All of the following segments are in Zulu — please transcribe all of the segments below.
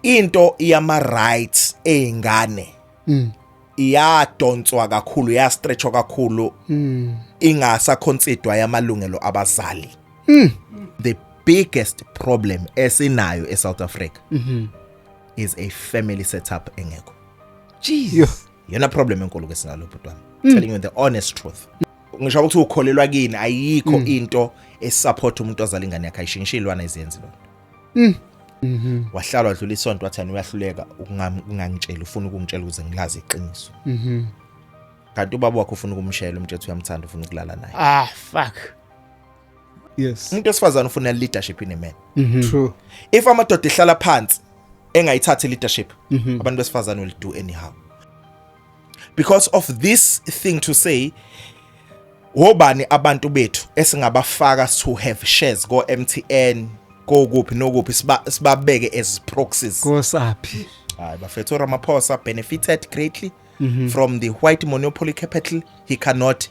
Into yama rights ezingane iyadonswa kakhulu, iyastretchwa kakhulu, ingasaconsiderwa yamalungelo abazali. The biggest problem esinayo eSouth Africa is a family setup engekho. Jesus. Yona problem enkulu ke sinalo, bhuti wami, telling you the honest truth. Ngisho ukuthi ukholelwa kini, ayikho into esupport umuntu ozala ingane yakhe ayishintshe ilwana izenzi lo. Wahlala, wadlula isonto, wathi yena uyahluleka ukungangitshela, ufuna ukungitshela ukuze ngilazi iqiniso. Kanti ubaba wakhe ufuna ukumshela, umthetho uyamthanda, ufuna ukulala naye. Ah, fuck. Umuntu wesifazane ufuna leadership in a man. True. If amadoda ehlala phansi engayithathi leadership, abantu besifazane will do anyhow because of this thing to say, wobani abantu bethu esingabafaka to have shares ko MTN, kokuphi nokuphi, sibabeke as proxies? Kosaphi? Hayi bafethu, Ramaphosa benefited greatly from the white monopoly capital. He cannot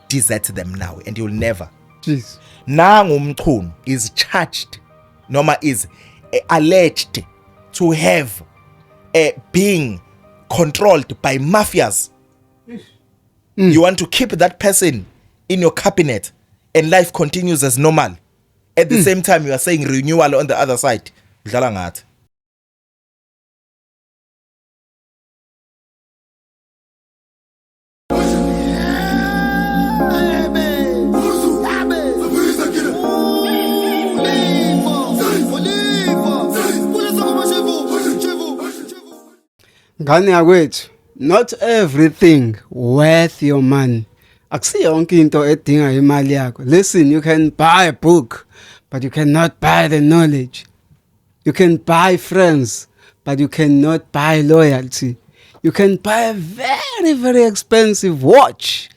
desert them now and he will never. Jesus. Nangu uMchunu is charged noma is alleged to have being controlled by mafias. You want to keep that person in your cabinet and life continues as normal. At the same time you are saying renewal on the other side. Udlala ngathi. Ngane yakwethu, not everything worth your money. Akusiyo yonke into edinga imali yakho. Listen, you can buy a book, but you cannot buy the knowledge. You can buy friends, but you cannot buy loyalty. You can buy a very, very expensive watch,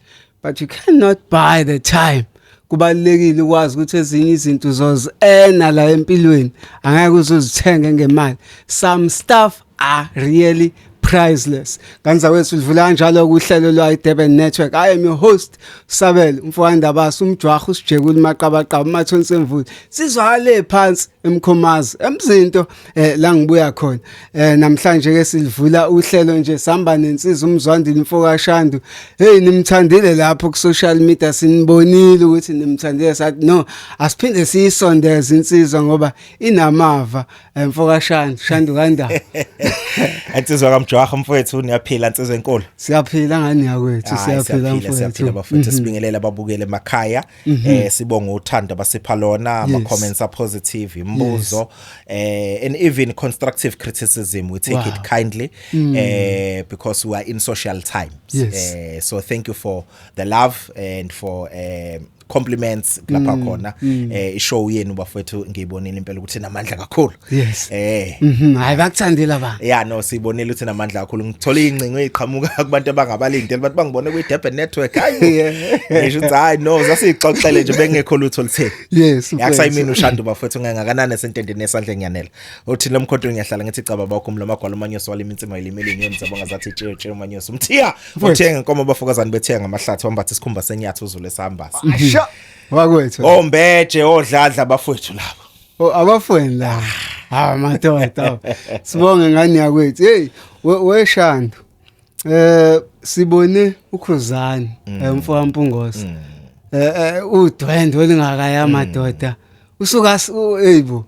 but you cannot buy the time. Kubalulekile ukwazi ukuthi ezinye izinto uzozi-earna la empilweni, angeke uze uzithenge ngemali. Some stuff are really priceless. Kanza wethu, lidlula kanjalo kuhlelo lwa Durban Network. I am your host, Sabelo Mfowandabasi, umjwaha usijekula maqabaqaba umathonsi emvula. Sizwakale phansi eMkhomazi, emzinto la ngibuya khona. Namhlanje ke silivula uhlelo nje samba nensizwa uMzwandile mfokaShandu. Hey, nimthandile lapho ku social media, sinibonile ukuthi nimthandile, sathi no, asiphinde siyisondeze insizwa ngoba inamava. Mfokashandu, Shandu kandaba. Insizwa kaMjwaha mfowethu, niyaphila insizwa enkulu? Siyaphila ngani yakwethu, Hayi, siyaphila siyaphila, mfowethu. bafowethu. Sibingelela ababukele emakhaya. Sibonga uthando abasipha lona, ama comments a positive, imibuzo, and even constructive criticism, we take it kindly because we are in social times. So thank you for the love and for compliments lapha khona. Ishow yenu bafowethu ngiyibonile impela ukuthi inamandla kakhulu. Hayi, bakuthandile abantu. Yeah, no, sibonile ukuthi namandla kakhulu. Ngithola ingcingo eziqhamuka kubantu abangabalindeli, abantu bangibone kwi Durban Network. Hayi, ngisho ukuthi hayi no, sasixoxele nje, bengekho lutho lutheni. Yakusayimini uShandu bafowethu, ngangakanani esentendeni esandle ngiyanela uthi lo mkhonto ngiyahlala ngithi caba bakho umlo magwalo umanyosi walima insima ilimele inyoni zabonga zathi tshe tshe umanyosi umthiya uthenga inkomo abafokazana bethenga ngamahlathi wambatha isikhumba senyathi uzulu esihambasa. Asha wakwethu. Ombeje odladla bafowethu labo. Oh, abafweni la. Ha madoda. Sibonge ngani yakwethu. Hey, weShandu. Sibone uKhuzani, mfo kaMpungose. Udwendwe olingakaya madoda. Usuka eyibo.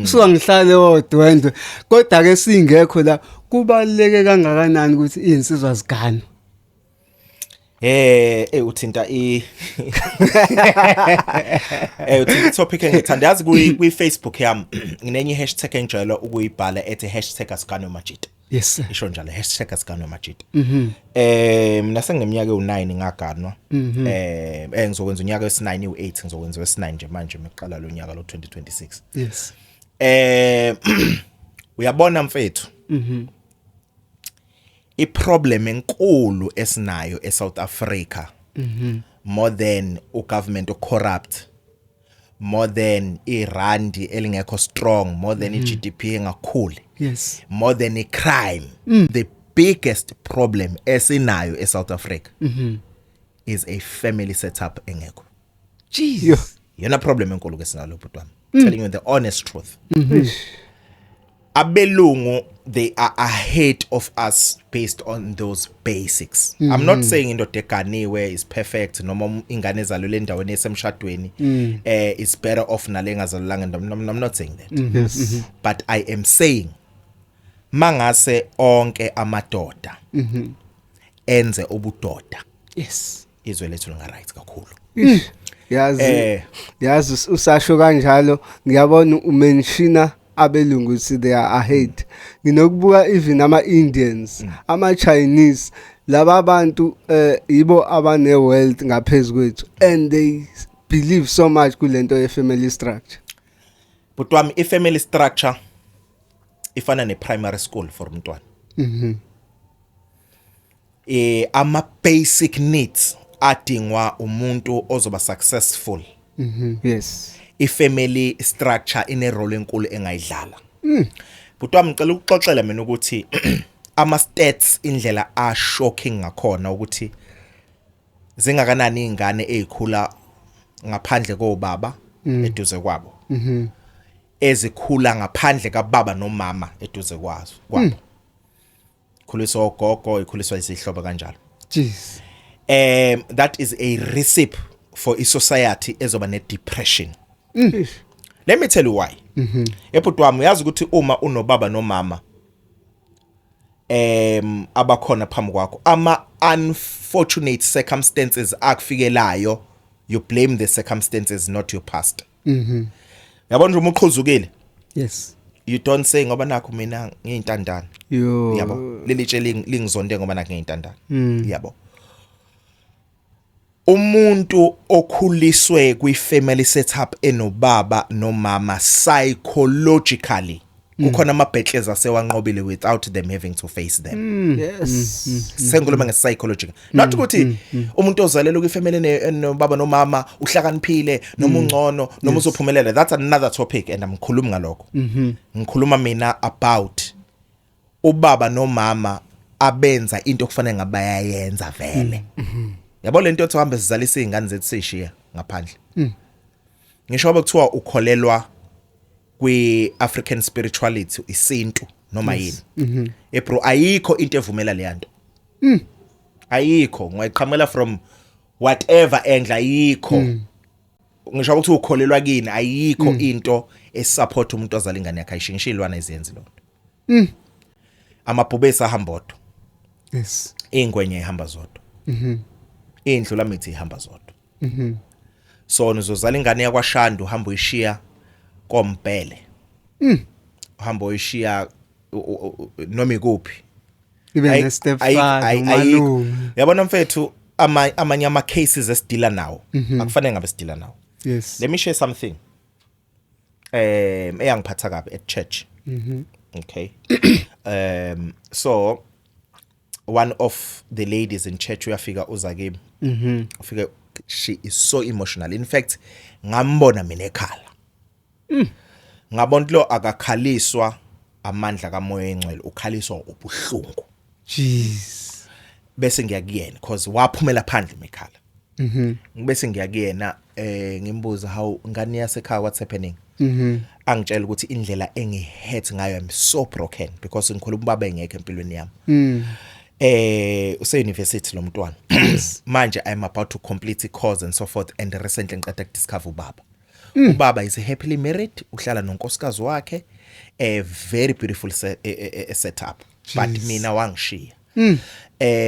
Usuka ngihlale odwendwe. Kodwa ke singekho la, kubaluleke kangakanani ukuthi izinsizwa zigane? Uthinta topic engithanda, yazi, kwi Facebook yami nginenye hashtag engijwayele ukuyibhala ethi #asiganwemajita. Yes sir. Isho njalo, #asiganwemajita. Mina sengineminyaka ewu9 ngaganwa. Ngizokwenza unyaka wesi9, u8 ngizokwenza wesi9 nje manje meqala lo nyaka lo 2026. Uyabona mfethu, iproblem enkulu esinayo eSouth Africa, more than ugovernment ocorrupt, more than irandi elingekho strong, more than iGDP engakhuli, more than icrime, the biggest problem esinayo eSouth Africa is a family setup engekho. Jesus. Yona problem enkulu ke sinalo, bhuti wami, telling you the honest truth. Abelungu, they are ahead of us based on those basics. I'm not saying indoda eganiwe is perfect noma ingane ezalelwe endaweni esemshadweni is better off nale engazalelanga endaweni. I'm not saying that, but I am saying mangase onke amadoda enze ubudoda, izwe lethu linga right kakhulu. Yazi, yazi, usasho kanjalo, ngiyabona u-mentiona abelungu ukuthi they are ahead. Nginokubuka even ama Indians, ama Chinese, laba abantu yibo abane wealth ngaphezulu kwethu and they believe so much kulento ye family structure. But wami, i-family structure ifana ne-primary school for umntwana. Ama basic needs adingwa umuntu ozoba successful, i-family structure ine role enkulu engayidlala. But wami, ngicela ukuxoxela mina ukuthi ama stats indlela a shocking ngakhona ukuthi zingakanani izingane ezikhula ngaphandle kobaba eduze kwabo, ezikhula ngaphandle kababa nomama eduze kwazo kwabo, khuliswa ogogo, ikhuliswa izihlobo kanjalo. Jeez. That is a recipe for i society ezoba ne depression. Let me tell you why. Ebhuti wami, uyazi ukuthi uma unobaba nomama abakhona phambi kwakho, ama unfortunate circumstances akufikelayo, you blame the circumstances, not your past. Yabona nje uma uqhuzukile, you don't say ngoba nakho mina ngiyintandane. Yo. Yabo, leli tshe lingizonde ngoba nakho ngiyintandane. Yabo, umuntu okhuliswe kwi-family setup enobaba nomama, psychologically kukhona ama battles asewanqobile without them having to face them. Sengikhuluma nge-psychological, not ukuthi umuntu ozalelwe kwi-family enobaba nomama uhlakaniphile noma ungcono noma uzophumelela. That's another topic and angikhulumi ngalokho. Ngikhuluma mina about ubaba nomama abenza into okufanele ngabe bayayenza vele. Yabo, lento yothi hambe sizalisa izingane zethu sishiya ngaphandle, ngisho ngoba kuthiwa ukholelwa kwi-African spirituality, isintu noma yini, bro, ayikho into evumela le nto, ayikho. Ngayiqhamela from whatever angle, ayikho. Ngisho ukuthi ukholelwa kini, ayikho into e-support umuntu ozala ingane yakhe ayishintshe. Izilwane eziyenzi lonto. Amabhubesi ahamba odwa. Ingwenye ihamba zodwa. Indlulamithi ihamba zodwa. So uzozala ingane yakwaShandu, uhamba uyishiya kompele, uhamba uyishiya noma ikuphi. Ibe ne step father, umalume. Yabona mfethu, amanye ama cases esidila nawo akufanele ngabe sidila nawo. Let me share something eyangiphatha kabi at church. Okay, so one of the ladies in church uyafika, uza kimi. Ufike, she is so emotional. In fact, ngambona mina ekhala, ngabona lo akakhaliswa amandla kaMoya Engcwele, ukhaliswa ubuhlungu. Jeez. Bese ngiya kuyena because waphumela phandle mekhala. Bese ngiya kuyena, ngimbuza, "How, ngani yasekhaya, what's happening?" Angitshela ukuthi indlela engi-hurt ngayo, I'm so broken because ngikhuluma ubaba engekho empilweni yami. Use university lo mntwana manje, I'm about to complete i course and so forth, and recently ngiqeda ku-discover ubaba. Ubaba is happily married, uhlala nonkosikazi wakhe, a very beautiful setup, but mina wangishiya.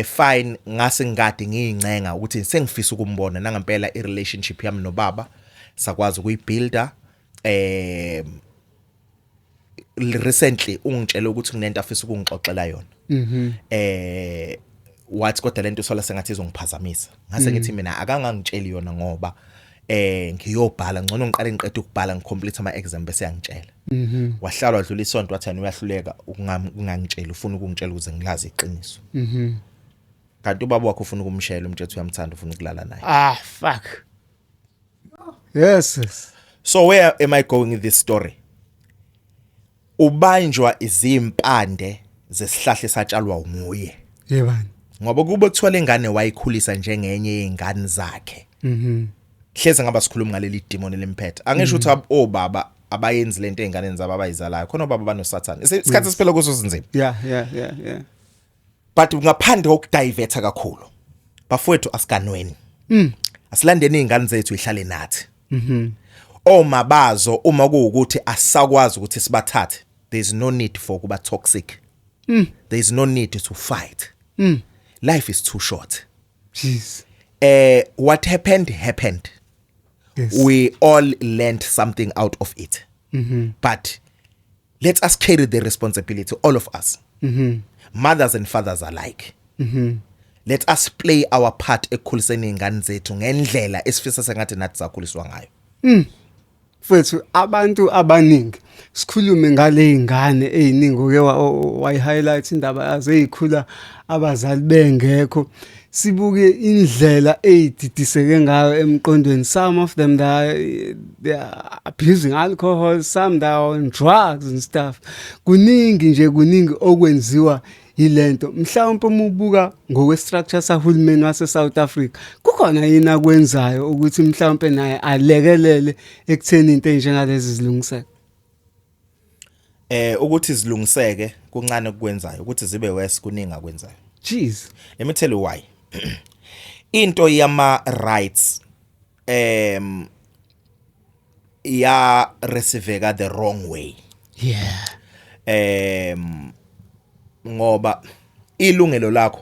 Fine, ngase ngikade ngiyincenga ukuthi sengifisa ukumbona nangempela. I relationship yami nobaba sakwazi ukuyibuilda. Recently ungitshela ukuthi kunento afisa ukungixoxela yona. Wathi kodwa lento usola sengathi izongiphazamisa. Ngase ngithi mina akangangitsheli yona ngoba ngiyobhala ngcono, ngiqale ngiqede ukubhala, ngi-complete ama exam, bese yangitshela. Wahlala wadlula isonto, wathi yena uyahluleka ukungangitshela, ufuna ukungitshela ukuze ngilazi iqiniso. Kanti ubaba wakhe ufuna ukumshela, umtshethu uyamthanda, ufuna ukulala naye. Ah, fuck. Yes. So where am I going with this story? Ubanjwa izimpande zesihlahla esatshalwa nguye. Yebani. Ngoba kube kuthiwa lengane wayikhulisa njengenye yeingane zakhe, hleze ngaba sikhuluma ngaleli demon elimphethe. Angisho ukuthi obaba abayenzi lento einganeni zabo abayizalayo. Khona obaba banosathane. Isikhathi siphela kuso sinzima. But ngaphandle kokudiverta kakhulu, bafowethu, asiganweni, asilandeni izingane zethu ihlale nathi. Oma bazo, uma kuwukuthi asakwazi ukuthi sibathathe, there is no need for kuba toxic. There is no need to fight. Life is too short. Jeez. What happened happened. We all learned something out of it, but let us carry the responsibility, all of us, mothers and fathers alike. Let us play our part ekukhuliseni izingane zethu ngendlela esifisa sengathi nathi sakhuliswa ngayo. Mfethu, abantu abaningi, sikhulume ngale ingane eziningi uke wayi-highlight indaba yazo ezikhula abazali bengekho, sibuke indlela eyididiseke ngayo emqondweni. Some of them, they are abusing alcohol, some they are on drugs and stuff. Kuningi nje, kuningi okwenziwa yilento. Mhlawumbe uma ubuka ngokwe-structure sahulumeni wase South Africa, kukhona yini akwenzayo ukuthi mhlawumbe naye alekelele ekutheni into enjengalezi zilungiseke? Ukuthi zilungiseke, kuncane okwenzayo. Ukuthi zibe worse, kuningi akwenzayo. Jeez. Let me tell you why. Into yama rights ya receiveka the wrong way. Ngoba ilungelo lakho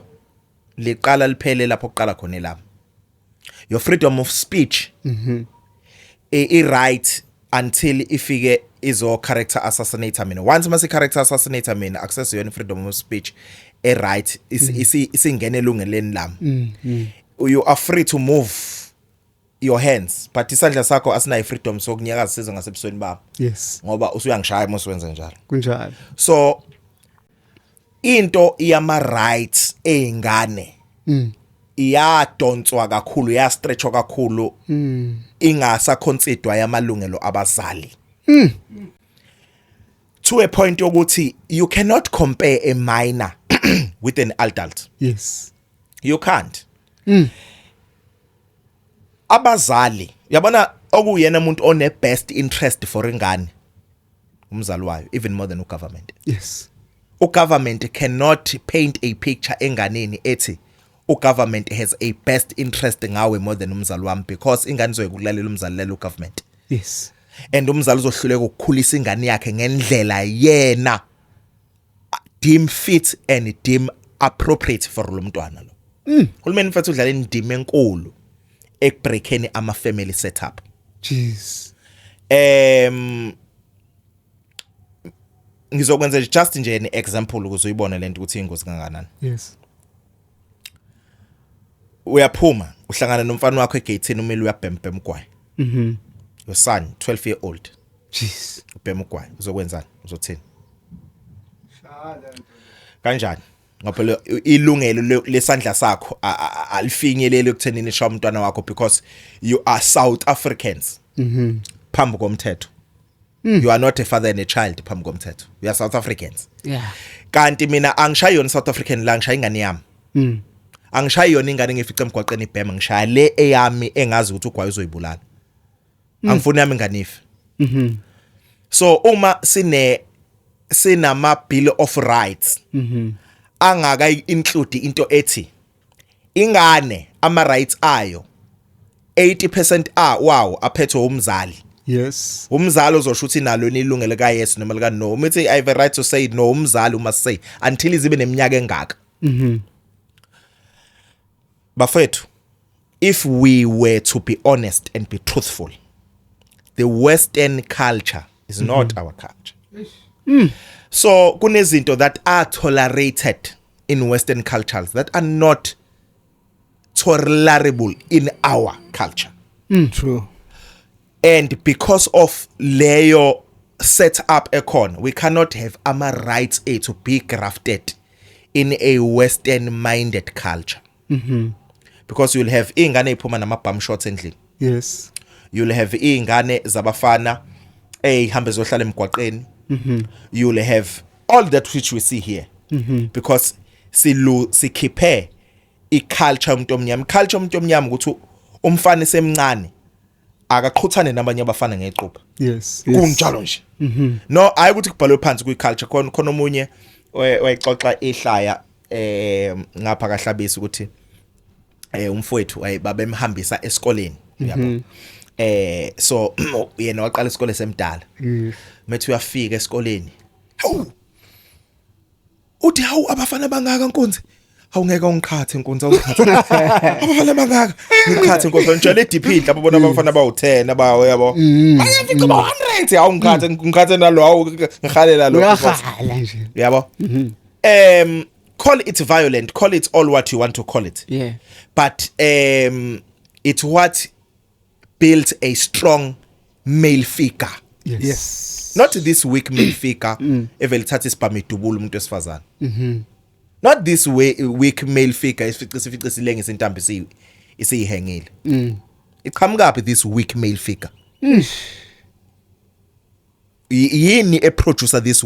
liqala liphele lapho kuqala khona elami. Your freedom of speech i right until ifike izo character assassinate mina. Once mase character assassinate mina, access yona freedom of speech e right isingene elungeleni lami. You are free to move your hands, but isandla sakho asinayo freedom sokunyakaza size ngasebusweni bami ngoba usuyangishaya uma usuwenza njalo. So into yama rights eingane iyadonswa kakhulu, iyastretchwa kakhulu, ingasaconsiderwa yamalungelo abazali to a point yokuthi you cannot compare a minor with an adult. You can't. Abazali, yabona, okuyena umuntu one best interest for ingane umzali wayo, even more than ugovernment. Ugovernment cannot paint a picture enganeni ethi ugovernment has a best interest ngawe more than umzali wami, because ingane izoyikulalela umzali, lela ugovernment. And umzali uzohluleka ukukhulisa ingane yakhe ngendlela yena deem fit and deem appropriate for lo mntwana lo. Uhulumeni, mfethu, udlala indima enkulu ekubreakeni ama family setup. Jeez. Ngizokwenza just nje an example ukuze uyibone lento ukuthi ingozi kangakanani. Uyaphuma, uhlangana nomfana wakho egate, umile, uyabhema ugwayi. Your son, 12 year old, Jeez. ubhema ugwayi. Uzokwenzani? Uzothini? Kanjani? Ngoba phela ilungelo lesandla sakho alifinyeleli ekuthenini ishaya umntwana wakho, because you are South Africans phambi komthetho. You are not a father and a child phambi komthetho. You are South Africans. Kanti mina angishayi yona South African la, ngishaya ingane yami. Angishayi yona ingane ngifice emgwaqeni ibhema, ngishaya le eyami engazi ukuthi ugwayi uzoyibulala. Angifuni yami ingane ife. So uma sinama bill of rights angaka include into ethi ingane ama rights ayo 80% a wawo aphethwe umzali, umzali uzosho ukuthi nalo ilungelo ka yes noma lika no. Umithi, "I have a right to say no," umzali uma say until izibe neminyaka engaka. Bafethu, if we were to be honest and be truthful, the Western culture is not our culture. So kunezinto that are tolerated in Western cultures that are not tolerable in our culture. True. And because of leyo set up ekhona, we cannot have ama rights a to be grafted in a Western minded culture, because you'll have ingane eziphuma nama bum shots endlini. You'll have ingane zabafana ezihambe zohlala emgwaqeni. You'll have all that which we see here, because silu sikhiphe iculture umuntu omnyama, culture umuntu omnyama ukuthi umfana semncane. Akaqhuthane nabanye abafana ngequpha. Yes. Kunjalo nje. No, hayi ukuthi kubhalwe phansi kwi-culture. Khona omunye wayexoxa ihlaya ngapha kaHlabisa ukuthi umfowethu babemhambisa esikoleni, yabo. So yena waqala isikole semdala. Methi uyafika esikoleni, hawu, uthi, "Hawu, abafana bangaka, nkunzi. Hawu, ngeke ungiqhathe, nkunzi, awuqhathe abafana bangaka, ngiqhathe, nkunzi." Ngitshela eDP lapho bona abafana bawu10 abawo, yabo, bayafica ba 100. "Hawu, ngiqhathe, ngiqhathe nalo, hawu, ngihalela lo." Uyahala nje. Yabo, call it violent, call it all what you want to call it, but it's what built a strong male figure, not this weak male figure evele ithatha isibhamu idubula umuntu wesifazane, not this way weak male figure isifice sifice silengisa intambo isiyihengile. Iqhamuka this weak male figure? Yini eproduce this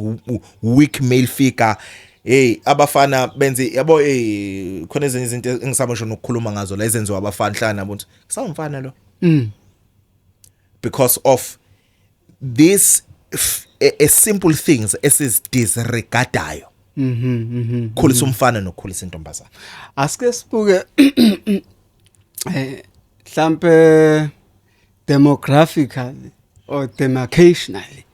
weak male figure? Hey, abafana benze, yabo, hey, khona ezinye izinto engisabasho nokukhuluma ngazo la ezenziwa abafana hlana nabo ukuthi kusawumfana lo, because of this a simple things esizidisregardayo, khulisa umfana nokukhulisa intombazana. Asike sibuke mhlambe demographically or demarcationally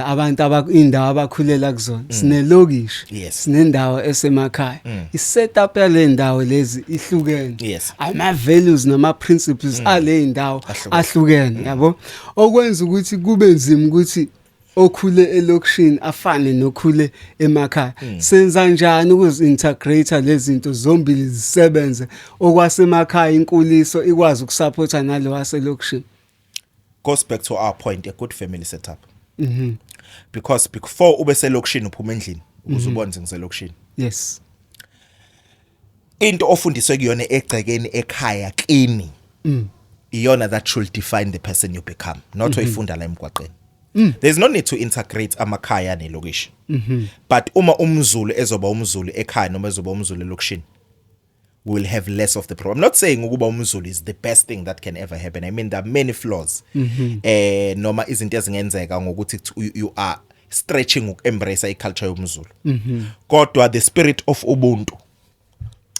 abantu indawo abakhulela kuzona. Sinelokishi, sinendawo esemakhaya. I-setup yale ndawo lezi ihlukene. Ama values nama principles ale ndawo Ahlukene. ahlukene, yabo, okwenza ukuthi kube nzima ukuthi okhule elokishini afane nokhule emakhaya. Senza njani ukuzi-integrate lezi zinto zombili zisebenze, okwasemakhaya inkuliso ikwazi ukusupporta nalo waselokishini? Goes back to our point, a good family setup, because before ube selokishini uphuma endlini ukuze ubone ngiselokishini. Into ofundiswe kuyona egcekeni ekhaya kini iyona that should define the person you become, not oyifunda la emgwaqeni. There's no need to integrate amakhaya nelokishi, but uma umZulu ezoba umZulu ekhaya noma ezoba umZulu elokishini, we will have less of the problem. I'm not saying ukuba umZulu is the best thing that can ever happen. I mean, there are many flaws noma izinto ezingenzeka ngokuthi you are stretching uku-embrace iculture yomZulu, kodwa the spirit of ubuntu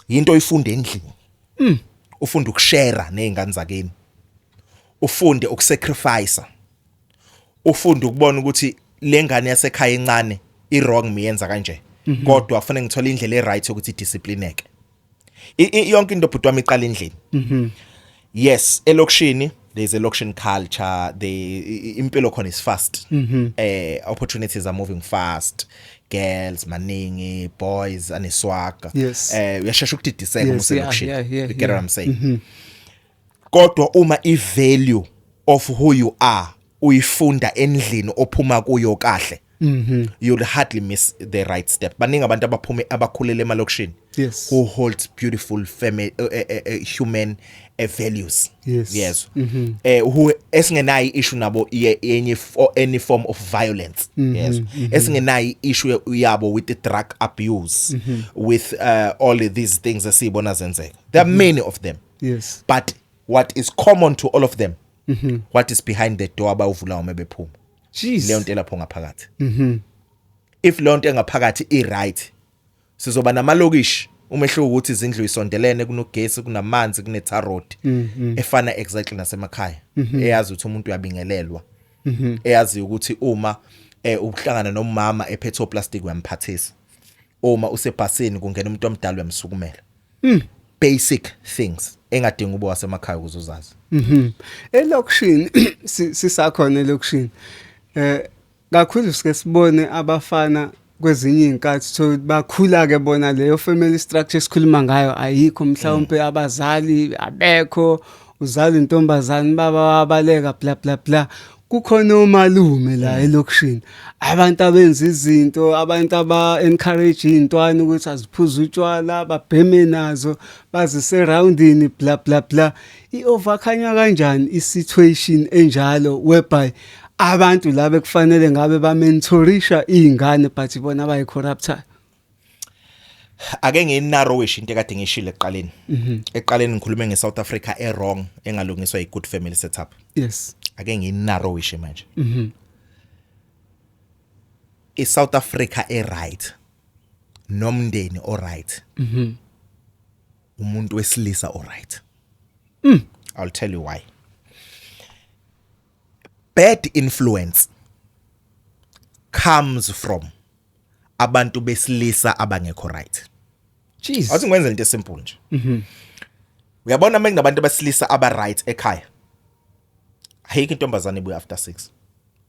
yinto oyifunda endlini. Ufunda ukushare nezingane zakini, ufunde ukusacrifice, ufunde ukubona ukuthi lengane yasekhaya encane i wrong miyenza kanje, kodwa kufanele ngithole indlela e right yokuthi idisciplineke. Yonke into, bhuti wami, iqala endlini. Yes, elokishini there is a lokshin culture. The impilo khona is fast, opportunities are moving fast, girls maningi, boys aneswaga. Uyashesha ukudidiseka uma uselokishini. You get what I'm saying? Kodwa uma i value of who you are uyifunda endlini ophuma kuyo kahle, you'll hardly miss the right step. Baningi abantu abaphume abakhulele emalokishini who holds beautiful family human values. Yes, who esingenayo issue nabo yenye for any form of violence. Yes, esingenayo issue yabo with the drug abuse, with all these things esibona zenzeka. There are many of them, but what is common to all of them, what is behind the door abawuvula uma bephuma. Jeez. Leyo nto elapho ngaphakathi, if leyo nto engaphakathi i right, sizoba namalokishi. Umehluko ukuthi izindlu isondelene, kunogesi, kunamanzi, kune-tar road, efana exactly nasemakhaya, eyazi ukuthi umuntu uyabingelelwa, eyazi ukuthi uma ukuhlangana nomama ephethe oplastic uyamphathisa, uma usebhasini kungena umuntu omdala uyamsukumela. Basic things engadinga ube wasemakhaya ukuze uzazi. Elokishini, sisakhona elokishini. Kakhulu sike sibone abafana kwezinye inkathi so bakhula ke bona leyo family structure esikhuluma ngayo ayikho, mhlawumbe abazali abekho, uzala intombazane, baba wabaleka, bla bla bla. Kukhona omalume la elokishini, abantu abenza izinto, abantu aba encourage intwana ukuthi aziphuze utshwala, babheme nazo, bazise roundini, bla bla bla. I-overcome kanjani i-situation enjalo whereby abantu laba kufanele ngabe bamentorisha izingane but bona bayicorrupta? Ake ngiyinarrowish into ekade ngishilo ekuqaleni. Ekuqaleni ngikhulume ngeSouth Africa e wrong engalungiswa i good family setup. Ake ngiyinarrowish manje. ISouth Africa e right nomndeni o right. Umuntu wesilisa o right. I'll tell you why. Bad influence comes from abantu besilisa abangekho right. Jeez. Athi ngikwenze into esimple nje. Uyabona uma kunabantu abesilisa aba right ekhaya, ayikho intombazane ebuya after 6.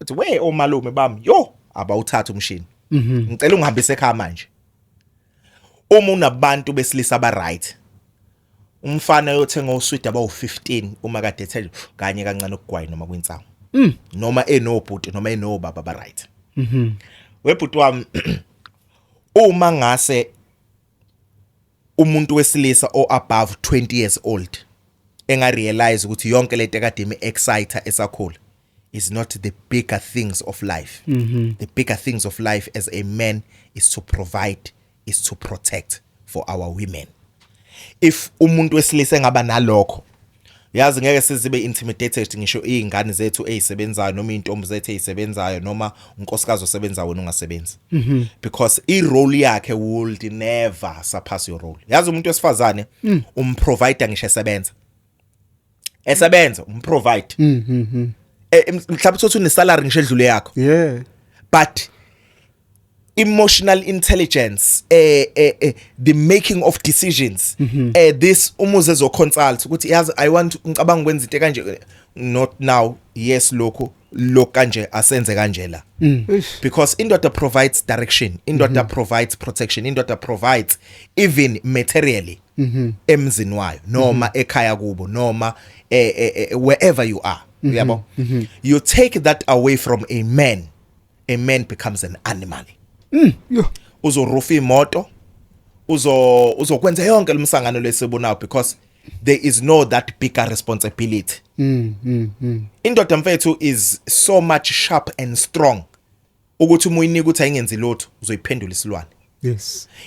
Uthi we omalume bami, yo, abawuthatha umshini. Ngicela ungihambise ekhaya manje. Uma unabantu besilisa aba right, umfana yothenga uswidi abawu15 uma kade ethe kanye kancane ukugwayi noma kwinsangu. Noma enobhuti noma enobaba ba right. Webhuti wami, uma ngase umuntu wesilisa o above 20 years old enga realize ukuthi yonke lento ekade imi excite esakhula is not the bigger things of life. The bigger things of life as a man is to provide, is to protect for our women. If umuntu wesilisa engaba nalokho, yazi ngeke sizibe intimidated ngisho izingane zethu ezisebenzayo noma intombi zethu ezisebenzayo noma unkosikazi osebenzayo wena ungasebenzi, because i role yakhe would never surpass your role. Yazi umuntu wesifazane umprovider ngisho esebenza umprovide. Mhlawumbe uthi une salary ngisho edlule yakho, but emotional intelligence, the making of decisions, this umuze ezo consult ukuthi yazi I want, ngicabanga ukwenza into kanje, not now, yes, lokho lokho kanje, asenze kanje la, because indoda provides direction, indoda provides protection, indoda provides even materially emzini wayo noma ekhaya kubo noma wherever you are, uyabo. You take that away from a man, a man becomes an animal. Yo. Uzorufa imoto, uzokwenza yonke lemsangano lesibonayo because there is no that bigger responsibility. Indoda, mfethu, is so much sharp and strong ukuthi uma uyinika ukuthi ayingenzi lutho, uzoyiphendula isilwane.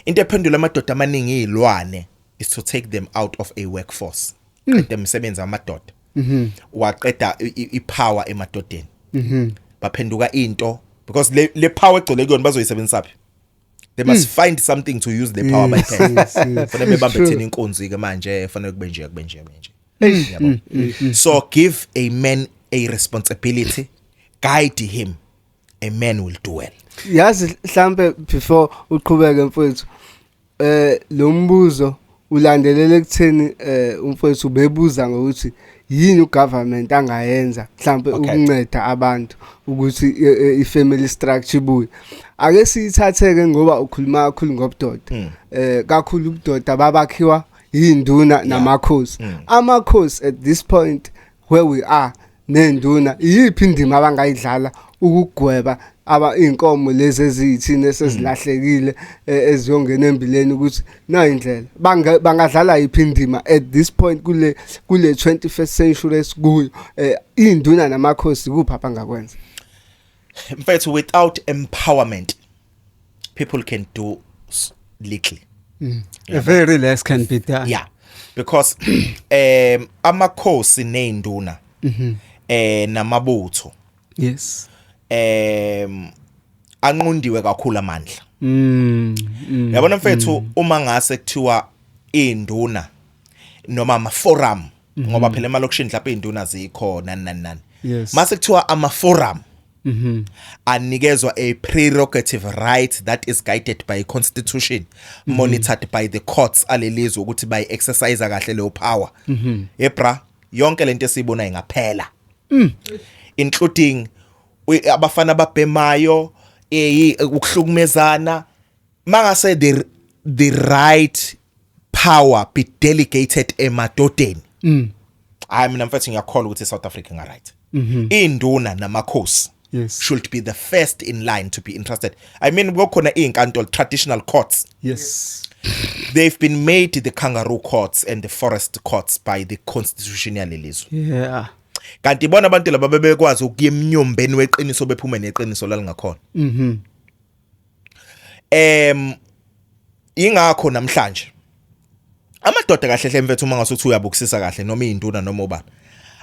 Into ephendula amadoda amaningi izilwane is to take them out of a workforce. Qeda imisebenzi amadoda, waqeda ipower emadodeni, baphenduka into because le power egcwele kuyona bazoyisebenzisa phi? They must find something to use the power bayiphethe. Fanele bebambe thina inkunzi ke manje, fanele kube nje, kube nje, kube nje, yabo. So give a man a responsibility, guide him, a man will do well. Yazi mhlambe before uqhubeke, mfowethu, lo mbuzo ulandelela ekutheni umfowethu bebuza ngokuthi yini ugovernment angayenza mhlambe ukunceda abantu ukuthi ifamily structure ibuye. Ake siyithatheke ngoba ukhuluma kakhulu ngobudoda, kakhulu ubudoda babakhiwa yinduna namakhosi. Amakhosi at this point where we are nenduna, iyiphi indima abangayidlala ukugweba aba inkomo lezi eziyithini esezilahlekile, eziyongena embileni, ukuthi na indlela bangadlala yiphi indima at this point kule 21st century esikuyo, induna namakhosi, kuphi abangakwenza? Mfethu, without empowerment people can do little. Very less can be done. Yeah, because amakhosi neinduna namabutho anqundiwe kakhulu amandla. Yabona mfethu, uma ngase kuthiwa induna noma ama forum, ngoba phela emalokishini mhlawumbe induna zikho nani nani nani, mase kuthiwa ama forum anikezwa a prerogative right that is guided by constitution, monitored by the courts alelizwe ukuthi bayi exercise kahle leyo power, ebra, yonke lento esiyibona ingaphela, including abafana ababhemayo, ukuhlukumezana. Mangase the right power be delegated emadodeni, hayi, mina mfethu ngiyakholwa ukuthi iSouth Africa nga right. Induna namakhosi should be the first in line to be interested. I mean, kukhona izinkantolo, traditional courts. They've been made the kangaroo courts and the forest courts by the constitution yalelizwe. Kanti bona abantu laba bebekwazi ukuya emnyombeni weqiniso, bephume neqiniso lalingakhona. Ingakho namhlanje amadoda kahle hle, mfethu, uma ngasuthi uyabukisisa kahle, noma izinduna noma ubani,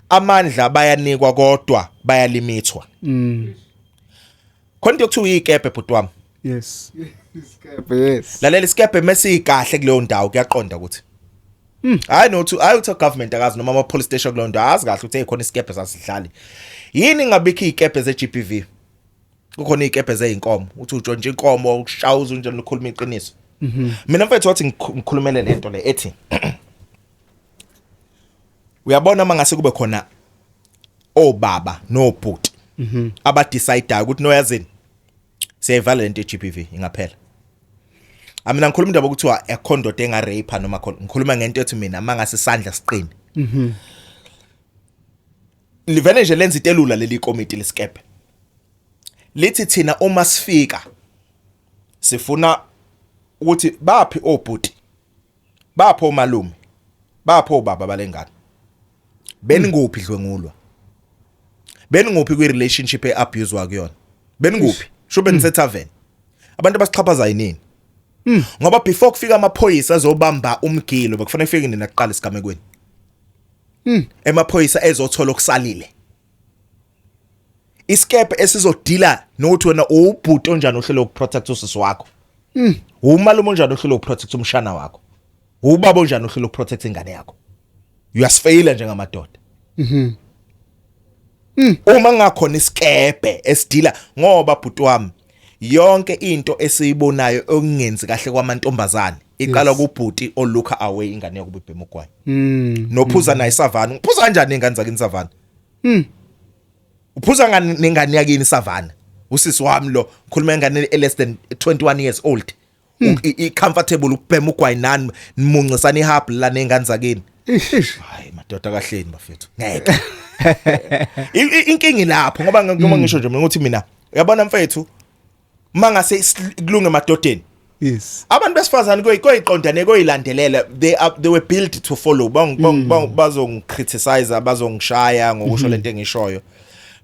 amandla bayanikwa kodwa bayalimithwa. Khona into yokuthiwa iyikebhe, bhuti wami. Yes, isikebhe, yes. Lalela, isikebhe mesikahle kuleyo ndawo kuyaqonda ukuthi hayi, nothi hayi, uthi government akazi noma ama police station kuleyo ndawo azi kahle ukuthi hey, khona isikebhe sasidlali. Yini ngabikho izikebhe ze GBV? Kukhona izikebhe zeyinkomo, uthi utshontshe inkomo, ukushawuza unje, ukhuluma iqiniso. Mina mfethu, wathi ngikhulumele lento le ethi uyabona, mangase kube khona obaba nobhuti abadecide ukuthi noyazini, siyayivala lento ye-GBV, ingaphela. Amina ngikhuluma indaba okuthiwa ekhondoda engarape noma khona, ngikhuluma ngento ethi mina mangase isandla siqine. Livele nje lenza into elula leli komiti lesikebhe. Lithi thina uma sifika sifuna ukuthi baphi obhuti, baphi omalume, baphi obaba balengane, beninguphi dlwengulwa, beninguphi kwi relationship eabuse kuyona, beninguphi, sho benise tavern, abantu abasixhaphaza yinini? Ngoba before kufika amaphoyisa azobamba umgilo, bekufanele kufike nina kuqala esigamekweni, emaphoyisa ezothola okusalile. Isikepe esizodila nokuthi wena ubhuti onjani ohlelo ukuprotect usisi wakho, umalume onjani ohlelo ukuprotect umshana wakho, ubaba onjani ohlelo ukuprotect ingane yakho. Uyasifeyila njengamadoda uma ngakhona isikebhe esidila, ngoba bhuti wami, yonke into esiyibonayo okungenzi kahle kwamantombazane iqala kubhuti olook away ingane yakubo ibhema ugwayi nophuza naye savana. Uphuza kanjani ingane zakini savana? Uphuza ngani nengane yakini savana? Usisi wami lo, ngikhuluma ingane e less than 21 years old, i comfortable ukubhema ugwayi nani, nimuncisana ihub la nengane zakini. Ish. Hayi madoda, kahleni bafethu, ngeke. Inkingi lapho, ngoba ngoba ngisho nje mina ukuthi mina, uyabona mfethu, mangase kulunge emadodeni, abantu besifazane koyiqondane koyilandelela. They were built to follow. Bazongicriticize, bazongishaya ngokusho lento engishoyo,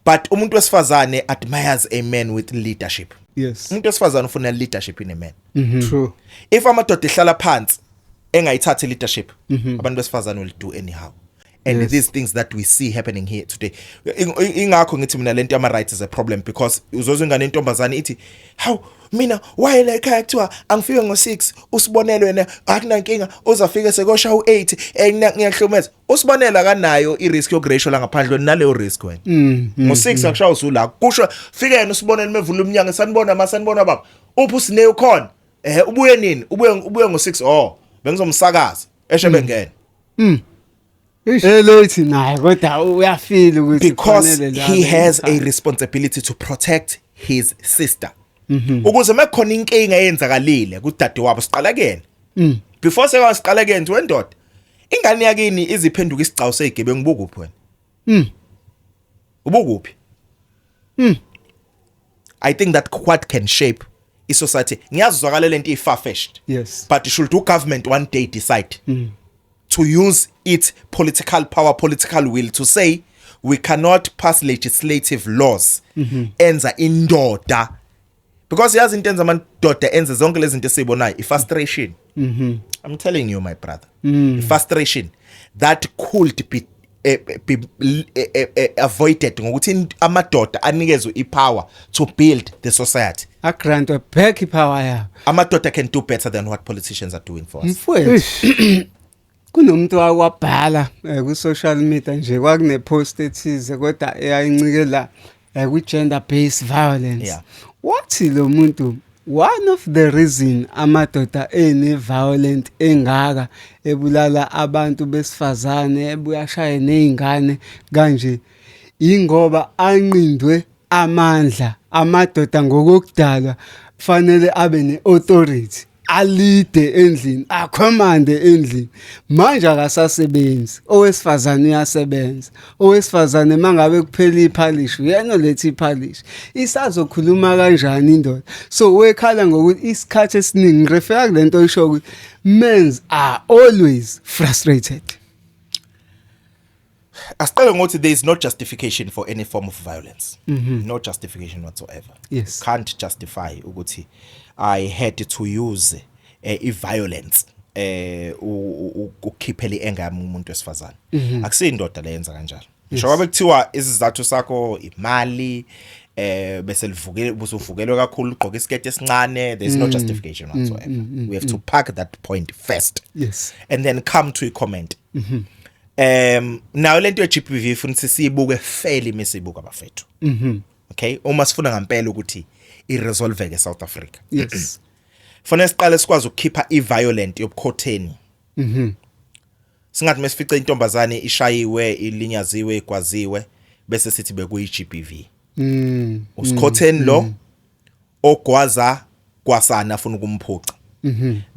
but umuntu wesifazane admires a man with leadership. Umuntu wesifazane ufuna leadership in a man. If amadoda ehlala phansi engayithathi leadership, abantu besifazane will do anyhow and these things that we see happening here today. Ingakho ngithi mina lento yama rights is a problem, because uzozwa ingane intombazane ithi, "How mina why la ekhaya kuthiwa angifike ngo6, usibonelo wena akunankinga, uzafike sekosha u8, eh ngiyahlumeza." Usibonela kanayo i risk yokuratio la ngaphandle naleyo risk wena. Ngo6 akushaya usula, kusho fike yena usibonele mevula umnyango, "Sanibona ma, sanibona baba, uphi uSine, ukhona? Eh, ubuye nini?" Ubuye ngo6. "Oh, bengizomsakaza eshe bengena." Elethi naye kodwa uyafeel ukuthi Because kufanele la he has a abe responsibility to protect his sister, ukuze mekukhona inkinga eyenzakalile kudade wabo, siqala kuyena before seka siqala kuyena wendoda. Ingane yakini iziphenduka isigcawu seyigebengu, bukuphi wena? Ubukuphi? I think that what can shape i-society, ngiyazizwakala lento iyi-far-fetched, but should do government one day decide to use its political power, political will to say we cannot pass legislative laws enza indoda, because yazi into enza amadoda enze zonke lezi zinto esizibonayo, i-frustration. I'm telling you, my brother, i-frustration that could be avoided ngokuthi amadoda anikezwe i-power to build the society. Agrantwe back ipower yabo. Amadoda can do better than what politicians are doing for us. Mfowethu, kunomuntu wakwabhala ku social media nje, kwakune post ethize kodwa eyayincike la kwi gender based violence. Wathi lo muntu, one of the reason amadoda ene violent engaka, ebulala abantu besifazane, ebuya shaye nezingane kanje, ingoba anqindwe amandla. Amadoda ngokokudalwa kufanele abe neauthority, alide endlini, acommande endlini. Manje akasasebenzi, owesifazane uyasebenza. Owesifazane mangabe kuphela iphalishi, uyena oletha iphalishi. Isazokhuluma kanjani indoda? So wekhala ngokuthi isikhathi esiningi, ngirefera kulento oyisho ukuthi men are always frustrated. Asiqale ngokuthi there is no justification for any form of violence, no justification whatsoever. Can't justify ukuthi I had to use I-violence, ukukhiphela i-anger yami umuntu wesifazane, akusiyindoda leyenza kanjalo. Ngisho kwabe kuthiwa isizathu sakho imali, bese livukele, busuvukelwe kakhulu, ugqoka isiketi esincane, there's no justification whatsoever. We have to park that point first and then come to a comment. Nayo lento ye GBV futhi siyibuke fairly mesibuka, bafethu. Okay, uma sifuna ngempela ukuthi iresolveke South Africa, fanele siqale sikwazi ukukhipha iviolent yobukhotheni. Singathi mesifice intombazane ishayiwe, ilinyaziwe, igwaziwe, bese sithi bekuyi GBV. Usikhotheni lo ogwaza kwasana afuna ukumphuca.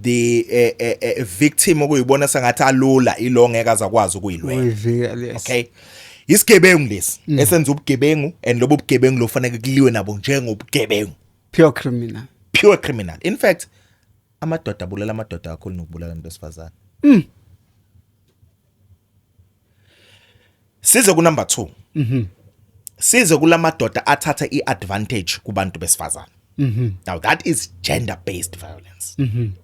The victim okuyibona sengathi alula ilo ngeke azakwazi ukuyilwela. Uyivikela, yes. Okay, isigebengu lesi esenza ubugebengu, and lobo bugebengu lo fanele kuliwe nabo njengobugebengu. Pure criminal. Pure criminal. In fact, amadoda abulala amadoda kakhulu nokubulala abantu besifazane. Size ku number 2. Size kulamadoda athatha iadvantage kubantu besifazane. Now that is gender based violence.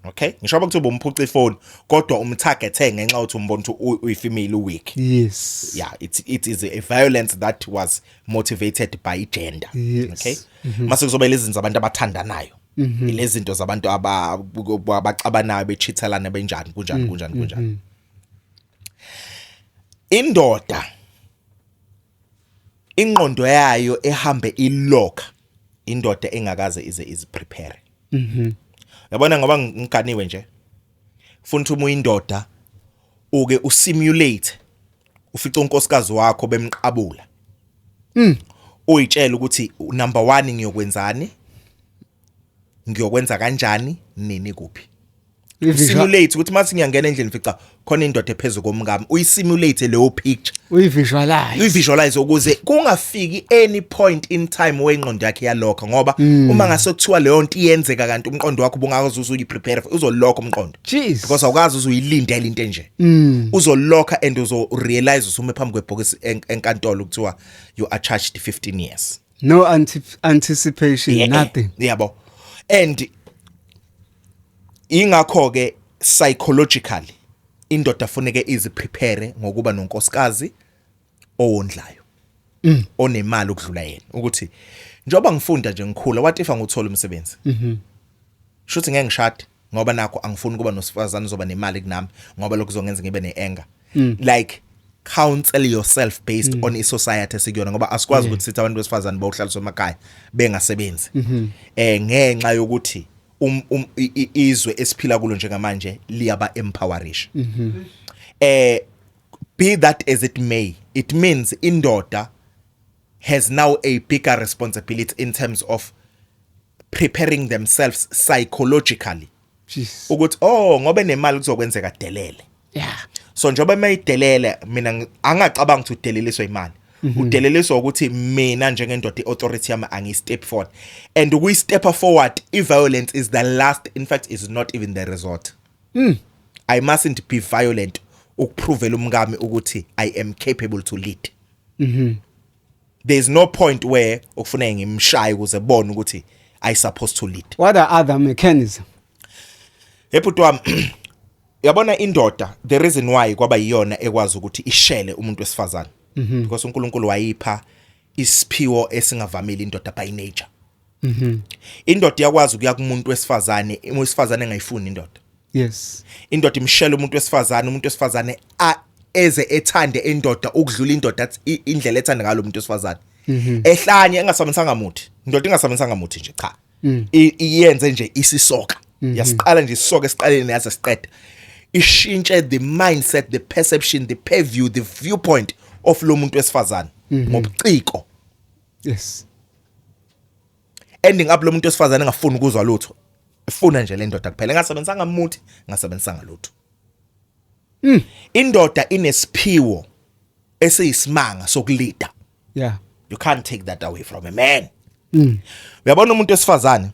Okay, ngisho ukuthi ubumphuca ifone, kodwa umtargethe ngenxa yokuthi umbona ukuthi uyifemale, weak. Yeah, it is a violence that was motivated by gender. Okay, mase kuzoba lezi zinto zabantu abathandanayo, lezi zinto zabantu abaxabanayo, bechithelana, benjani, kunjani, kunjani, kunjani. Indoda ingqondo yayo ehambe ilock, indoda engakaze ize iziprepare. Yabona, ngoba ngiganiwe nje, futhi uma uyindoda uke usimulate ufice unkosikazi wakho bemqabula, uyitshela ukuthi number 1 ngiyokwenzani, ngiyokwenza kanjani, nini, kuphi. Simulate ukuthi mase ngiyangena endlini, fica khona indoda ephezulu komkami, uyisimulate leyo picture. Uyivisualize. Uyivisualize ukuze kungafiki any point in time wengqondo yakhe yalokho, ngoba uma ngase kuthiwa leyo nto iyenzeka kanti umqondo wakho ubungakaze uzuyiprepare, uzolokha umqondo. Jeez. Because awukazi uzuyilindela into enje. Uzolokha and uzo realize usume phambi kwebhokisi enkantolo, kuthiwa you are charged 15 years. No anticipation, nothing. Yabo, and ingakho ke psychologically indoda funeke iziprepare ngokuba nonkosikazi owondlayo, onemali ukudlula yena, ukuthi njengoba ngifunda nje, ngikhula, what if anguthola umsebenzi? Shuthi ngeke ngishade, ngoba nakho angifuni kuba nosifazane ozoba nemali kunami, ngoba lokho kuzongenza ngibe neanger. Like, counsel yourself based on i-society esikuyona, ngoba asikwazi ukuthi sithi abantu besifazane bawuhlaliswa emakhaya bengasebenzi, ngenxa yokuthi izwe esiphila kulo njengamanje liyaba empowerisha. Be that as it may, it means indoda has now a bigger responsibility in terms of preparing themselves psychologically Jeez. ukuthi, oh, ngoba nemali kuzokwenzeka delele. So njengoba mayidelele, mina angacabanga ukuthi udeleliswa imali, udeleliswa ukuthi mina njengendoda iauthority yami angiyi-step forward, and ukuyi-step forward, i-violence is the last, in fact is not even the resort. I mustn't be violent ukuprovela umkami ukuthi I am capable to lead. There is no point where okufuneka ngimshaye ukuze bona ukuthi I supposed to lead. What are other mechanism? Ebhuti wami, uyabona indoda, the reason why kwaba yiyona ekwazi ukuthi ishele umuntu wesifazane, because uNkulunkulu wayipha isiphiwo esingavamile indoda by nature. Indoda iyakwazi ukuya kumuntu wesifazane, umuntu wesifazane engayifuni indoda. Indoda imshela umuntu wesifazane, umuntu wesifazane a eze ethande indoda ukudlula indoda indlela ethanda ngalo umuntu wesifazane, ehlanye, engasebenzisanga muthi indoda, ingasebenzisanga muthi nje, cha. Iyenze nje isisoka, yasiqala nje isisoka esiqaleni yaze siqeda, ishintshe the mindset, the perception, the purview, the viewpoint of lo muntu wesifazane ngobuciko, ending up lo muntu wesifazane engafuni ukuzwa lutho, efuna nje le ndoda kuphela, engasebenzisanga muthi, engasebenzisanga lutho. Indoda inesiphiwo esiyisimanga sokulida. You can't take that away from a man. Uyabona, umuntu wesifazane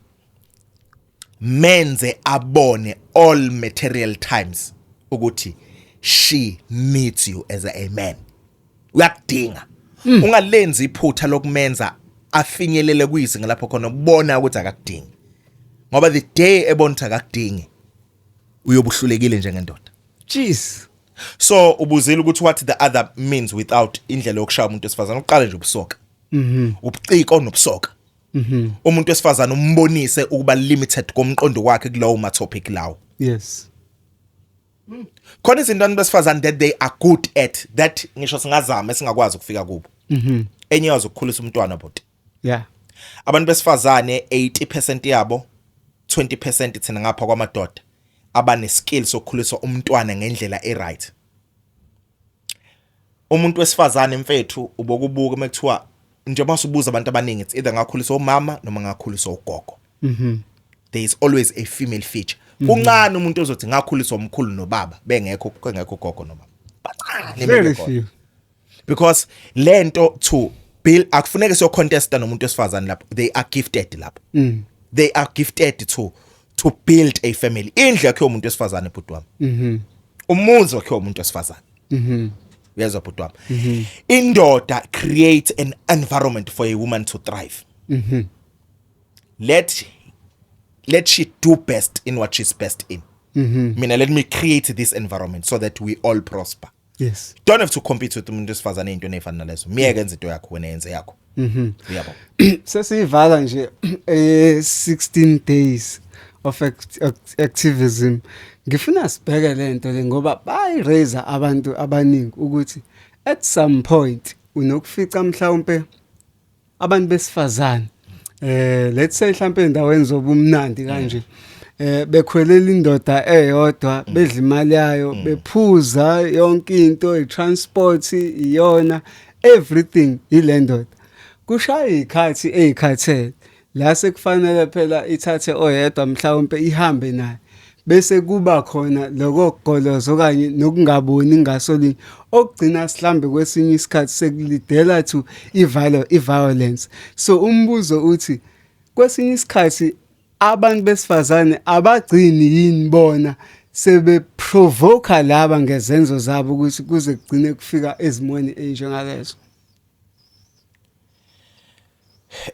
menze abone all material times ukuthi she needs you as a man, uyakudinga. Ungalenzi iphutha lokumenza afinyelele kuyizinga lapho khona ubona ukuthi akakudingi, ngoba the day ebona ukuthi akakudingi, Uyobuhlulekile njengendoda. Jeez. So ubuzile ukuthi what the other means without indlela yokushaya umuntu wesifazane. Uqale nje ubusoka, ubuciko nobusoka. Umuntu wesifazane umbonise ukuba limited komqondo wakhe kulowo ma topic lawo. Khona izinto abantu besifazane that they are good at that ngisho singazama esingakwazi ukufika kubo. Enye yazo ukukhulisa umntwana, bhuti. Abantu besifazane, 80% yabo, 20% thina ngapha kwamadoda, abane skill sokukhulisa umntwana ngendlela e-right. Umuntu wesifazane, mfethu, ubokubuka mekuthiwa njengoba usubuza abantu abaningi, it's either ngakhuliswa umama noma ngakhuliswa ugogo. There is always a female feature. Kuncane umuntu ozothi ngakhuliswa umkhulu nobaba bengekho, kengekho ugogo nobaba. Bancane Very bengekho. few. Because lento to build, akufuneke siyo contesta nomuntu wesifazane lapho. They are gifted lapho. They are gifted to build a family. Indlu yakhe umuntu wesifazane, bhuti wami. Umuzi wakhe umuntu wesifazane. Uyezwa, bhuti wami? Indoda create an environment for a woman to thrive. Let she do best in what she's best in. Mina, let me create this environment so that we all prosper. Don't have to compete with umuntu wesifazane into efana nalezo. Miyeke enze into yakho, wena yenze yakho. Uyabo? Sesiyivala nje 16 days of activism. Ngifuna sibheke lento le ngoba bayi-raise abantu abaningi ukuthi at some point unokufica mhlawumbe abantu besifazane, let's say mhlawumbe endaweni zobumnandi kanje, bekhwelela indoda eyodwa, bedla imali yayo, bephuza yonke into, i-transport iyona, everything ile ndoda. Kushaya izikhathi ezikhathele la sekufanele phela ithathe oyedwa mhlawumbe ihambe naye, bese kuba khona lokho kugoloza okanye nokungaboni ngasolinye okugcina sihlambe kwesinye isikhathi sekulidela to i-violence. So umbuzo uthi, kwesinye isikhathi abantu besifazane abagcini yini bona sebeprovoka laba ngezenzo zabo ukuthi kuze kugcine kufika ezimweni ezinjengalezo?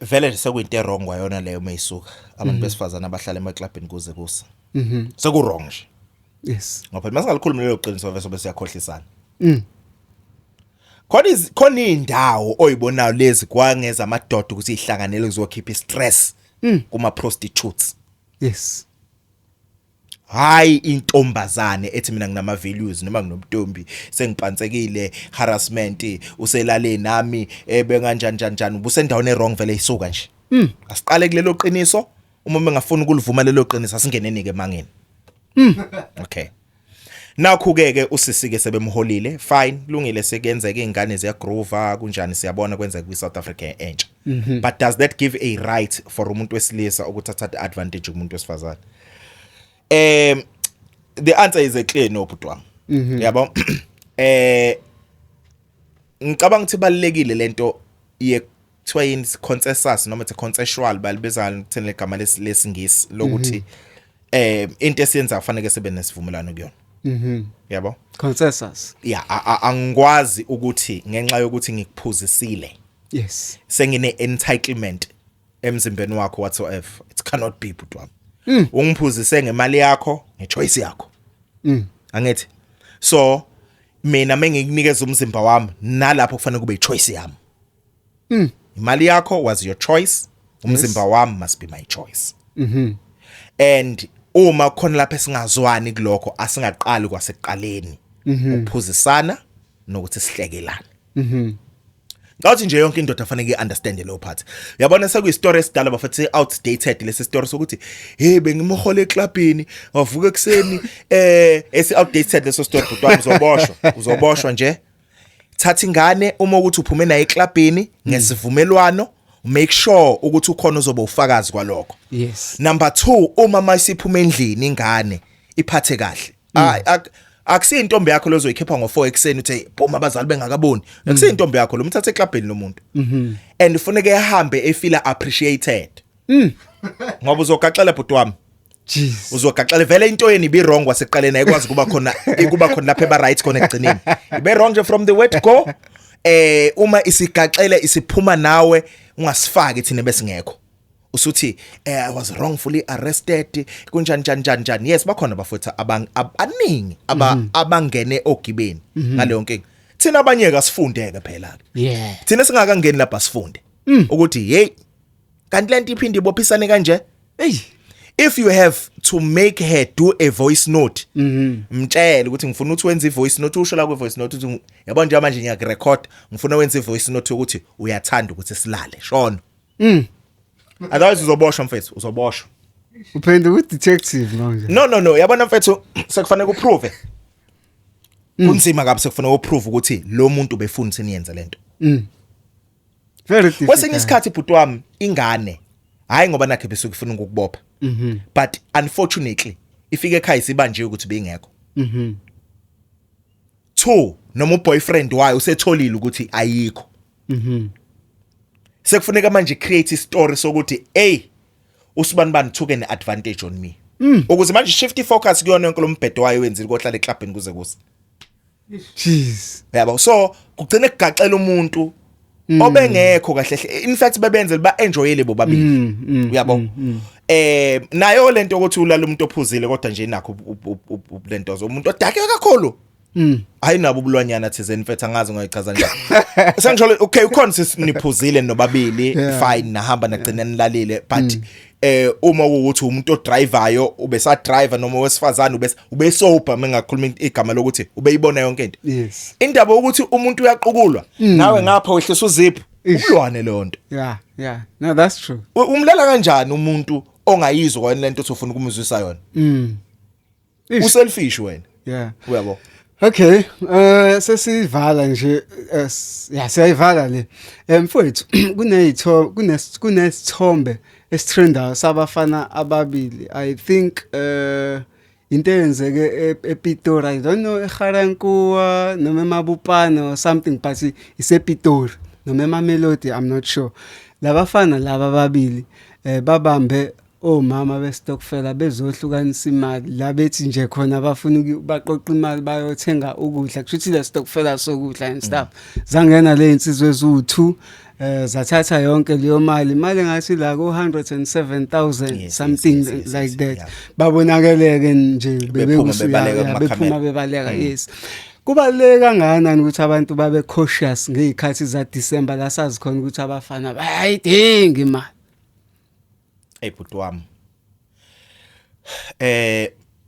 Vele nje sekuyinto e-wrong kwayona leyo mayisuka abantu besifazana abahlala emaklabhini kuze kusa. Seku wrong nje. Ngoba phela masingalikhulumi lelo qiniso bese bese siyakhohlisana. Khona indawo oyibonayo lezi kwangeza amadoda ukuthi ihlanganele kuzokhipha istress kuma prostitutes. Hayi, intombazane ethi mina nginama values noma nginomntombi, sengipantsekile, harassment, uselale nami ebe kanjani njani njani, ubusendaweni e-wrong vele isuka nje. Asiqale kulelo qiniso. Uma bengafuni ukulivuma lelo qiniso, asingeneni ke emangeni. Okay, nakho ke ke usisi ke sebemholile, fine, lungile, sekuyenzeka izingane ziyagroova, kunjani, siyabona kwenzeka kwi South Africa entsha. But does that give a right for umuntu wesilisa ukuthi athathe advantage kumuntu wesifazane? The answer is a clear no, bhuti wami, yabo. Ngicabanga ukuthi balekile lento ye kuthiwa yini, consensus noma it's consensual, balibiza ngithini legama lesingisi lokuthi into esiyenza kufanele sibe nesivumelwano kuyona. Yabo? Consensus. Yeah, angikwazi ukuthi ngenxa yokuthi ngikuphuzisile sengine entitlement emzimbeni wakho whatsoever. It cannot be, bhuti wami. Ungiphuzise ngemali yakho, ngechoice yakho. Angithi so mina mengikunikeza umzimba wami, nalapho kufanele kube ichoice yami. Imali yakho was your choice, umzimba wami must be my choice. And uma khona lapha esingazwani kulokho, asingaqali kwasekuqaleni ukuphuzisana nokuthi sihlekelane. Ngathi nje yonke indoda fanele i-understand leyo part. Uyabona, sekuyi-story esidala bafethu, outdated lesi story sokuthi hey, bengimhola eclubini, ngavuka ekseni, esi outdated leso story, bhuti wami, uzoboshwa, uzoboshwa nje. Thatha ingane uma ukuthi uphume naye eclubini ngesivumelwano, make sure ukuthi ukhona uzoba ufakazi kwalokho. Number 2, uma mayisiphuma endlini ingane, iphathe kahle. Akusi intombi yakho lozoyikhipha ngo4 ekseni uthi phuma abazali bengakaboni. Akusi intombi yakho lo, mthathe eclubini lo muntu. And ufuneke ehambe efeel appreciated. Ngoba uzogaxela, bhuti wami. Jeez. Uzogaxela vele. Into yeni ibi wrong kwasekuqaleni, ayikwazi kuba khona lapha eba right khona ekugcineni. Ibe wrong nje from the word go. Uma isigaxele isiphuma nawe, ungasifaki thina besingekho. Usuthi I was wrongfully arrested, kunjani njani njani njani. Yes, bakhona bafowethu abaningi abangene ogibeni ngaleyo nkinga. Thina abanye ke asifundeke phela ke. Thina singakangeni lapha sifunde ukuthi hey, kanti lento iphinde ibophisane kanje. Hey. If you have to make her do a voice note, mtshele ukuthi ngifuna ukuthi wenze i-voice note, usho la kwi-voice note ukuthi yabo nje manje ngiyakurecord, ngifuna wenze i-voice note ukuthi uyathanda ukuthi silale shono. Otherwise uzoboshwa mfethu, uzoboshwa. Uphenduka u-detective manje. No, yabona mfethu, sekufanele uprove. Kunzima kabi, sekufanele uprove ukuthi lo muntu befuna ukuthi niyenze lento. Very difficult. Kwesinye isikhathi, bhuti wami, ingane hayi ngoba nakhe besuke ifuna ukukubopha, but unfortunately ifike ekhaya isibanje ukuthi bengekho. Two, noma uboyfriend wayo usetholile ukuthi ayikho. Sekufuneka manje create istory sokuthi hey, usibani bani took an advantage on me, ukuze manje shift focus kuyona yonke lombhedo wayo wenzile kohlala eclubini kuze kuse. Jeez. Yabo, so kugcine kugaxela umuntu obengekho kahle hle. In fact bebenzele ba enjoyele bobabili, uyabo. Nayo lento ukuthi ulala umuntu ophuzile, kodwa nje nakho lento zo umuntu odake kakhulu. Hayi, nabo ubulwanyana thizeni mfethu, angazi ngoyichaza njani. Sengisho okay, ukhona siniphuzile nobabili, fine, nahamba nagcina nilalile, but uma ukuthi umuntu odrivayo ubesa driver noma owesifazane ube sober, mengakhuluma igama lokuthi ubeyibona yonke into. Indaba ukuthi umuntu uyaqukulwa nawe ngapha wehlisa uzipho, ubulwane leyo nto. Yeah. No, that's true. Umlala kanjani umuntu ongayizwa kwena lento othi ufuna ukumzwisa yona? Ish. Uselfish wena. Uyabo. Okay, sesivala nje, ya, siyayivala le. Mfowethu, kunesithombe esitrendayo sabafana ababili. I think into eyenzeke ePitori, I don't know, eGarankuwa noma eMabopane or something, but isePitori noma eMamelodi, I'm not sure. Labafana laba ababili babambe omama bestokfela bezohlukanisa imali la, bethi nje khona bafuna baqoqa imali bayothenga ukudla, kusho ukuthi le stokfela sokudla and stuff. Zangena le insizwe eziwu2, zathatha yonke leyo mali, imali ngathi la ku 107,000, something like that. Babonakeleke nje Bephuma bebaleka kumakhamera. Bephuma bebaleka, yes. Kubaluleke kangakanani ukuthi abantu babe cautious ngezikhathi za December la sazi khona ukuthi abafana bayayidinga imali? Hey bhuti wami.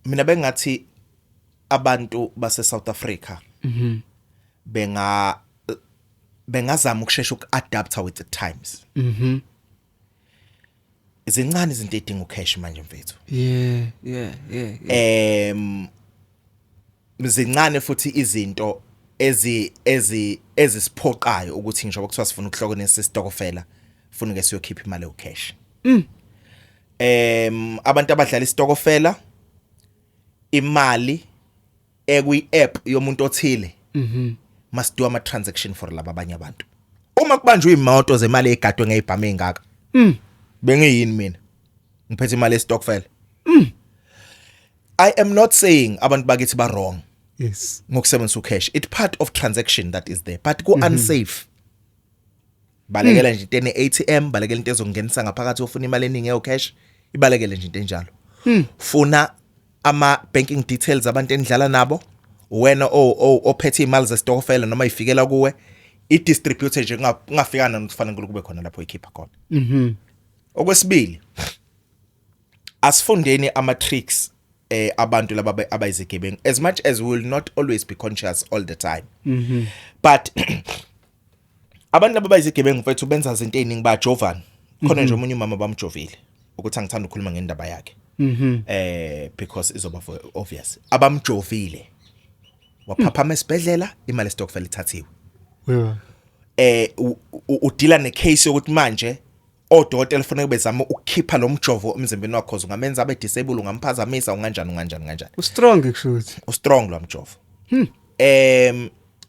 Mina bengathi abantu base South Africa bengazama ukushesha ukuadapta with the times. Izincane izinto edinga ucash manje mfethu. Zincane futhi izinto ezi ezisiphoqayo ukuthi ngisho kuthiwa sifuna ukuhlokanisa isitokofela, funa ke siyokhipha imali ecash. Abantu abadlala isitokofela, imali ekwi app yomuntu othile must do ama transaction for laba abanye abantu. Uma kubanjwe imoto zemali egadwe ngezibhamu ezingaka, bengiyini mina ngiphethe imali estokfela? I am not saying abantu bakithi ba wrong ngokusebenzisa ucash. It part of transaction that is there, but ku unsafe. Balekela nje into ene ATM, balekela into ezongenisa ngaphakathi ofuna imali eningi eyocash, ibalekele nje into enjalo. Funa ama banking details abantu enidlala nabo, wena o ophethe imali zestokofela noma ifikela kuwe, i distribute nje, kungafikana nokufanele kube khona lapho ikhipha khona. Okwesibili, asifundeni ama tricks abantu laba abayizigebengu, as much as we will not always be conscious all the time. But abantu laba abayizigebengu mfethu benza izinto eziningi, bajovana. Khona nje omunye umama bamjovile ukuthi angithanda ukukhuluma ngendaba yakhe. Because izoba for obvious. Abamjovile. Waphaphama esibhedlela, imali estokfela ithathiwe. Udila necase yokuthi manje odokotela kufanele bezama ukukhipha lo mjovo emzimbeni wakho, ungamenza abe disable, ungamphazamisa, unganjani, unganjani, unganjani. Ustrong kusho ukuthi. Ustrong lo mjovo.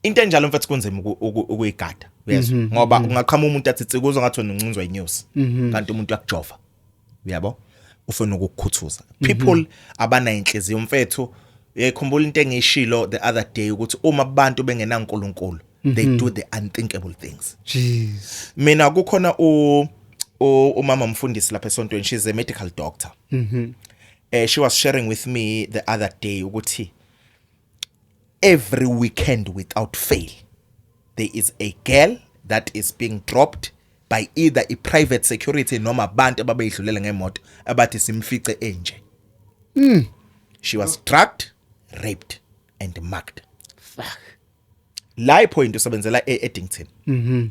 Into enjalo mfethu kunzima ukuyigada, uyezwa, ngoba ungaqhama umuntu athi tsikuzo ngathi wena uncinzwa inyosi, kanti umuntu uyakujova, uyabo, ufuna ukukukhuthuza. People abana inhliziyo mfethu. Uyayikhumbula into engiyishilo the other day ukuthi uma abantu bengenaNkulunkulu, they do the unthinkable things. Jeez. Mina kukhona u Umama mfundisi lapha esontweni, she's a medical doctor. She was sharing with me the other day ukuthi every weekend without fail there is a girl that is being dropped by either i private security noma abantu ababeyidlulela ngemoto, abathi simfice enje. She was drugged, raped and mugged. Fuck. La point usebenzela eAddington.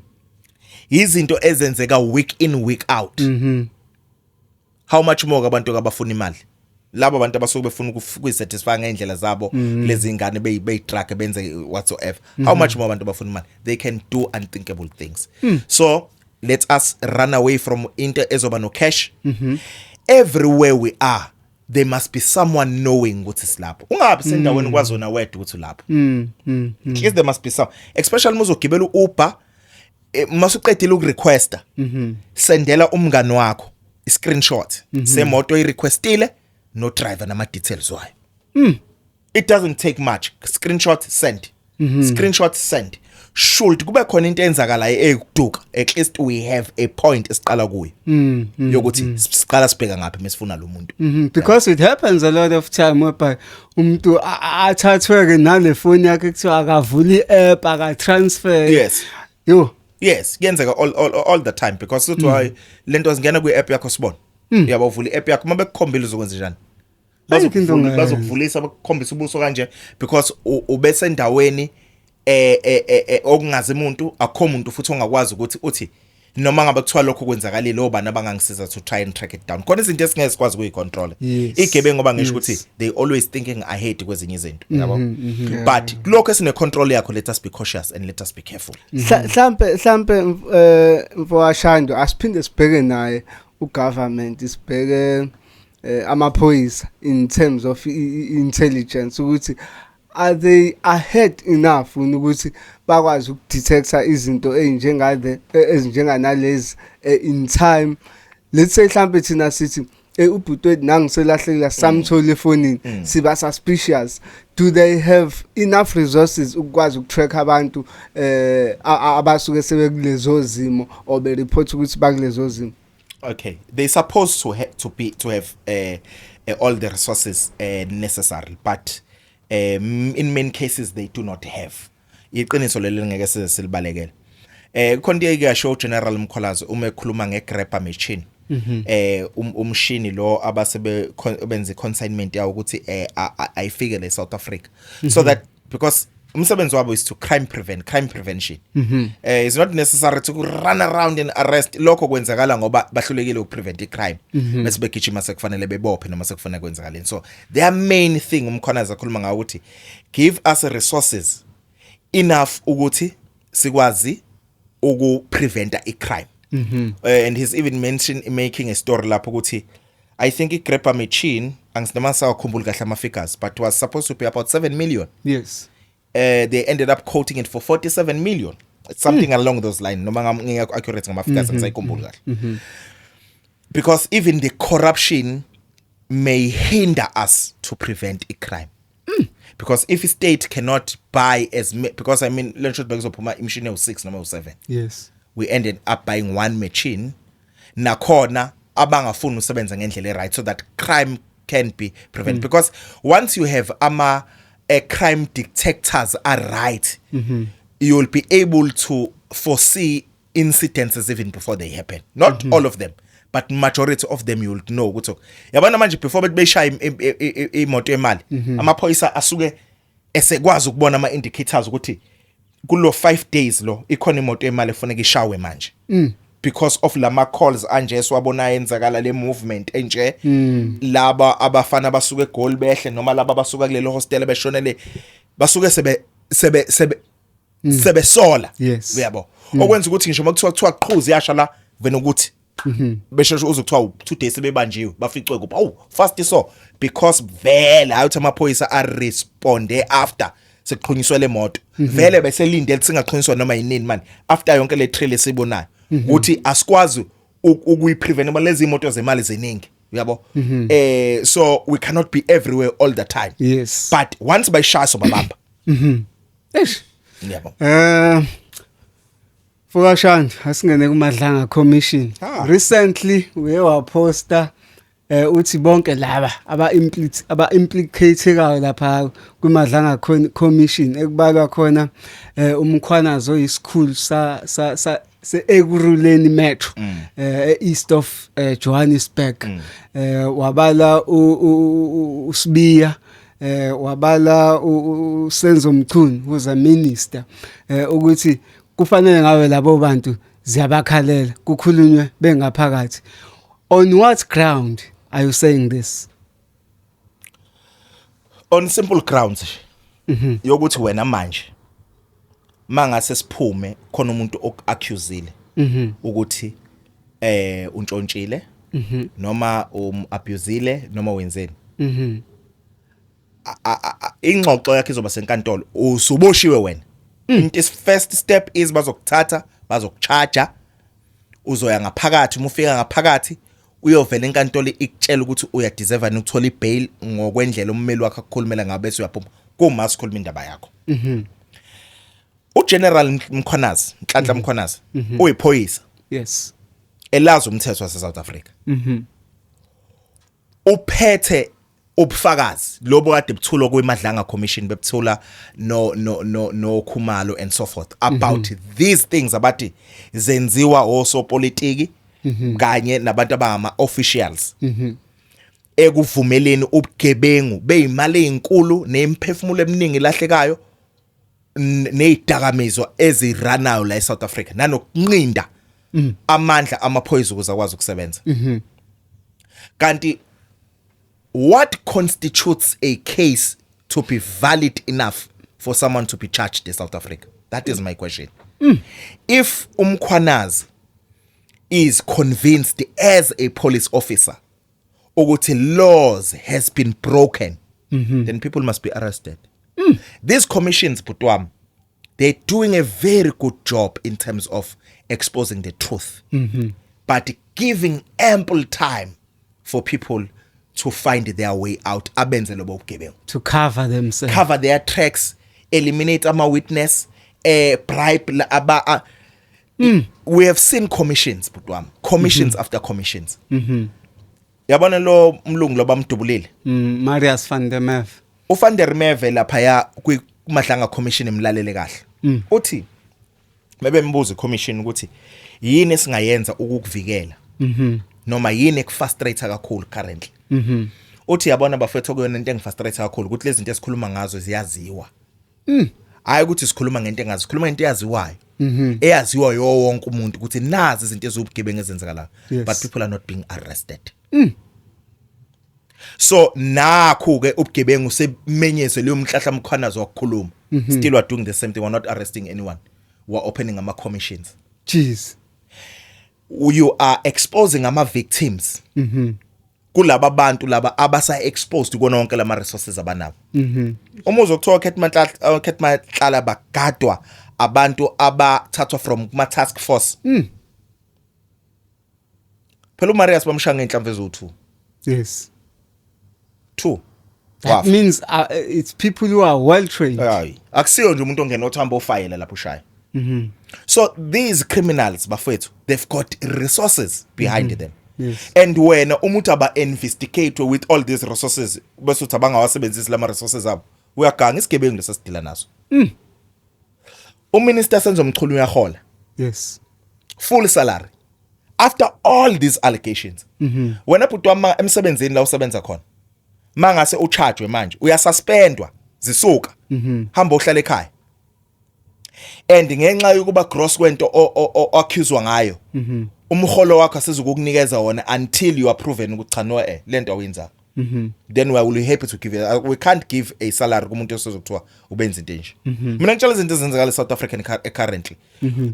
Izinto ezenzeka week in, week out. How much more abantu abafuna imali, labo abantu abasuke befuna ukuyisatisfy ngendlela zabo lezi ingane, beyi drug, benze whatsoever. How much more abantu abafuna imali? They can do unthinkable things. So let us run away from into ezoba no cash. Everywhere we are, there must be someone knowing ukuthi silapho. Ungabi sendaweni kwazona wedwa ukuthi ulapho. At least there must be some, especially muzogibela uUber, masuqedile ukurequesta, sendela umngani wakho i-screenshot semoto oyirequestile, no driver, nama details wayo. It doesn't take much. Screenshot, send. Screenshot, send. Should kube khona into eyenzakalayo eyikuduka, at least we have a point esiqala kuyo yokuthi siqala sibheka ngaphi mesifuna lo muntu. Because it happens a lot of time whereby umuntu athathwe ke nale phone yakhe, kuthiwa akavula i-app, aka transfer. Yo. Yes, kuyenzeka all the time, because uthi hayi, lento zingena kwi-app yakho, sibona uyabo, uvula i-app yakho, mabekukhombile uzokwenza njani? Ayikho into ongayenza. Bazokuvulisa, bakukhombisa ubuso kanje, because ubesendaweni okungazi umuntu, akukho umuntu futhi ongakwazi ukuthi uthi noma ngabe kuthiwa lokho kwenzakalile, obani abangangisiza to try and track it down? Khona izinto esingeke sikwazi ukuyicontrol. Igebengu, ngoba ngisho ukuthi they always thinking ahead kwezinye izinto, yabo, but kulokho esine control yakho, let us be cautious and let us be careful. Mhlambe mfowashando, asiphinde sibheke naye ugovernment, sibheke amaphoyisa in terms of intelligence, ukuthi are they ahead enough ukuthi bakwazi ukudetecta izinto ezinjengale, ezinjenganalezi in time. Let's say mhlambe thina sithi ubhuti wethu nangiselahlekile, samthola efonini, siba suspicious. Do they have enough resources ukwazi ukutrack abantu abasuke sebekulezo zimo or be report ukuthi bakulezo zimo? Okay, they supposed to have all the resources necessary, but in many cases they do not have. Iqiniso leli ngeke size silibalekele. Kukhona into eyasho General Mkhwanazi uma ekhuluma ngegrabber machine. Umshini lo abasebe benza consignment yawo ukuthi ayifike le South Africa, so that, because umsebenzi wabo is to crime prevent, crime prevention. It's not necessary to run around and arrest. Lokho kwenzakala ngoba bahlulekile ukuprevent icrime, bese begijima sekufanele bebophe noma sekufanele kwenzakaleni. So their main thing uMkhwanazi akhuluma ngawo ukuthi give us resources enough ukuthi sikwazi ukupreventa icrime. And he's even mentioned making a story lapho ukuthi I think igrabber machine, angisinoma sawakhumbula kahle ama figures, but was supposed to be about 7 million. They ended up quoting it for 47 million. It's something along those lines, noma ngingekho accurate ngama figures, angisayikhumbuli kahle, because even the corruption may hinder us to prevent a crime, because if a state cannot buy as because I mean, le nto bekuzophuma imishini ewu6 noma ewu7. We ended up buying one machine, nakhona abangafuni usebenza ngendlela right, so that crime can be prevented, because once you have ama crime detectors are right, you will be able to foresee incidences even before they happen. Not all of them, but majority of them. You will know ukuthi yabona manje, before bethi beshaya imoto yemali, amaphoyisa asuke esekwazi ukubona ama indicators ukuthi kulo 5 days lo ikhona imoto yemali efuneka ishawe manje, because of lama calls anje siwabona yenzakala, le movement enje, laba abafana basuka eGoli behle, noma laba basuka kulelo hostel beshonele, basuke sebe sebesola. Uyabo, okwenza ukuthi ngisho makuthiwa qhuzi yasha la vena ukuthi besheshe uze kuthiwa 2 days sebebanjiwe, baficwe kuphi? Awu, fast. So because vele hayi ukuthi amaphoyisa a responde after sekuqhunyiswe le moto, vele beselinde singaqhunyiswa noma yinini manje, after yonke le trail esibonayo ukuthi asikwazi ukuyiprevent ngoba lezi imoto zemali ziningi, uyabo, so we cannot be everywhere all the time. But once bayishaya, sobabamba. Eish. Yabo. Eh Fukashana, asingene kuMadlanga Commission. Recently uye waposta uthi bonke laba aba implicatekayo lapha kuMadlanga Commission, ekubalwa khona uMkhwanazi oyisikhulu sa se-Ekurhuleni Metro east of Johannesburg, wabala uSibiya, wabala uSenzo Mchunu who's a minister, ukuthi kufanele ngabe labo bantu ziyabakhalela, kukhulunywe bengaphakathi. On what ground are you saying this? On simple grounds yokuthi wena manje mangase siphume khona umuntu okuaccusile ukuthi untshontshile noma abusile noma wenzeni, ingxoxo yakhe izoba senkantolo, usuboshiwe wena. Into is first step is bazokuthatha, bazokucharge, uzoya ngaphakathi. Uma ufika ngaphakathi, uyovela enkantolo ikutshela ukuthi uyadeserve ukuthola ibail ngokwendlela ummeli wakhe akukhulumela ngabe, bese uyaphuma kuma sikhuluma indaba yakho. UGeneral Mkhwanazi, Nhlanhla Mkhwanazi, uyiphoyisa elazi umthetho wase South Africa. Uphethe ubufakazi lobo kade buthulwa kwiMadlanga Commission, bebuthula no Khumalo and so forth about these things abathi zenziwa osopolitiki kanye nabantu abangama officials ekuvumeleni ubugebengu beyimali ezinkulu nemphefumulo eminingi lahlekayo nezidakamizwa eziranayo la eSouth Africa, nanokunqinda amandla amaphoyisa ukuze akwazi ukusebenza. Kanti what constitutes a case to be valid enough for someone to be charged in South Africa? That is my question. If uMkhwanazi is convinced as a police officer ukuthi laws has been broken, then people must be arrested. These commissions, bhut'wami, they're doing a very good job in terms of exposing the truth, but giving ample time for people to find their way out abenze lobo bugebengu. To cover themselves. Cover their tracks, eliminate ama witness, bribe aba we have seen commissions, bhut'wami, commissions after commissions. Yabona lo mlungu lo bamdubulile, Marius van der Merwe. uVan der Merwe lapha ya kwiMadlanga Commission, emlalele kahle, uthi bebembuza icommission ukuthi yini esingayenza ukukuvikela noma yini ekufrustrate kakhulu currently. Uthi yabona bafethu, kuyona into engifrustrate kakhulu ukuthi lezi zinto esikhuluma ngazo ziyaziwa. Hayi ukuthi sikhuluma ngento engazi, sikhuluma ngento eyaziwayo, eyaziwa wonke umuntu ukuthi nazi izinto eziwubugebengu ezenzakalayo, but people are not being arrested. So nakho ke ubugebengu semenyezwe leyo Mhlahla Mkhwanazi wakukhuluma. Still we are doing the same thing. We're not arresting anyone, we're opening ama commissions. Jeez. You are exposing ama victims kulaba bantu laba abasa exposed kona wonke lama resources abanabo. Uma uzokuthiwa Cat Matlala, Cat Matlala bagadwa abantu abathathwa from kuma task force. Phela uMarius bamshaya ngenhlamvu eziwu2. 2. That means it's people who are well trained. Hayi, akusiyo nje umuntu ongena othi hamba ofayela lapho ushaya. So these criminals, bafethu, they've got resources behind them. And wena umuntu aba investigate with all these resources, bese uthi abangawasebenzisi lama resources abo, uyaganga. Isigebengu lesasidila naso. Uminister Senzo Mchunu uyahola full salary after all these allegations. Wena bhuti wami, emsebenzini la usebenza khona, mangase uchargewe manje, uyasuspendwa zisuka, hamba ohlala ekhaya, and ngenxa yokuba gross kwento accuswa ngayo, umholo wakho asizukukunikeza wona until you are proven ukuthi cha, no, lento awuyenzanga. Then we will be happy to give you. We can't give a salary kumuntu osezokuthiwa ubenza into enje. Mina ngitshela izinto ezenzakala eSouth Africa currently.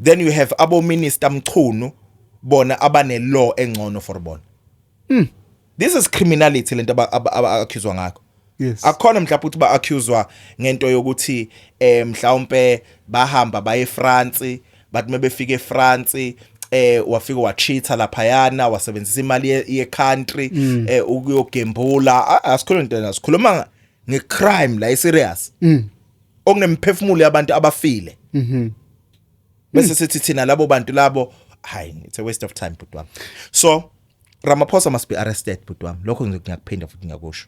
Then you have abo minister Mchunu bona abane law engcono for bona. This is criminality lento aba accuswa ngakho. Akukhona mhlawumbe ukuthi ba-accuswa ngento yokuthi mhlawumbe bahamba baye eFrance, bathi mebefika eFrance wafika wacheata laphayana, wasebenzisa imali ye country ukuyogembula. Asikhuluma into, sikhuluma ngecrime la, serious, okunemphefumulo yabantu abafile. Bese sithi thina labo bantu labo, hayi, it's a waste of time, bhuti wami. So Ramaphosa must be arrested, bhuti wami. Lokho ngiyakuphinda futhi ngiyakusho.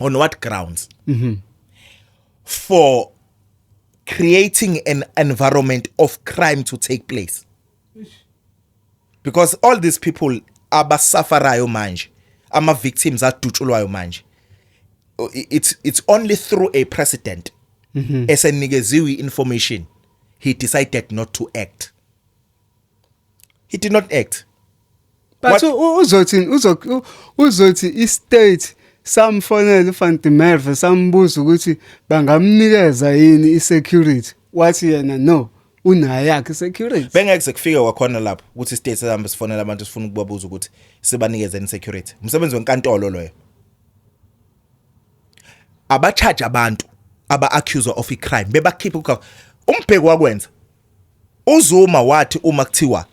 On what grounds? For creating an environment of crime to take place, because all these people abasufferayo manje, ama victims adutshulwayo manje, it's only through a president esenikeziwe information, he decided not to act. He did not act. But uzothi uzothi i-state samfonela uVan der Merwe, sambuza ukuthi bangamnikeza yini i-security, wathi yena no, unayo yakhe i-security. Bengeke kuze kufike kwakhona lapho ukuthi state sihambe sifonela abantu, sifuna ukubabuza ukuthi sibanikeze security. Umsebenzi wenkantolo loyo. Abacharge abantu aba accused of a crime, bebakhipha uMbeki wakwenza. uZuma wathi uma kuthiwa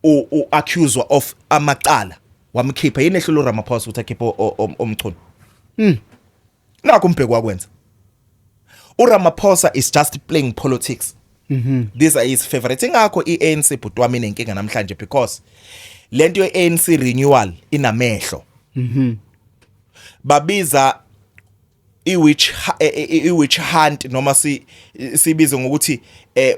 u accused of amacala, wamkhipha. Yini ehlula uRamaphosa ukuthi akhiphe oMchunu? Nakho uMbeki wakwenza. uRamaphosa is just playing politics. These are his favorite. Ingakho iANC, bhuti wami, inenkinga namhlanje, because lento yeANC renewal inamehlo. Babiza i-witch hunt, noma si sibize ngokuthi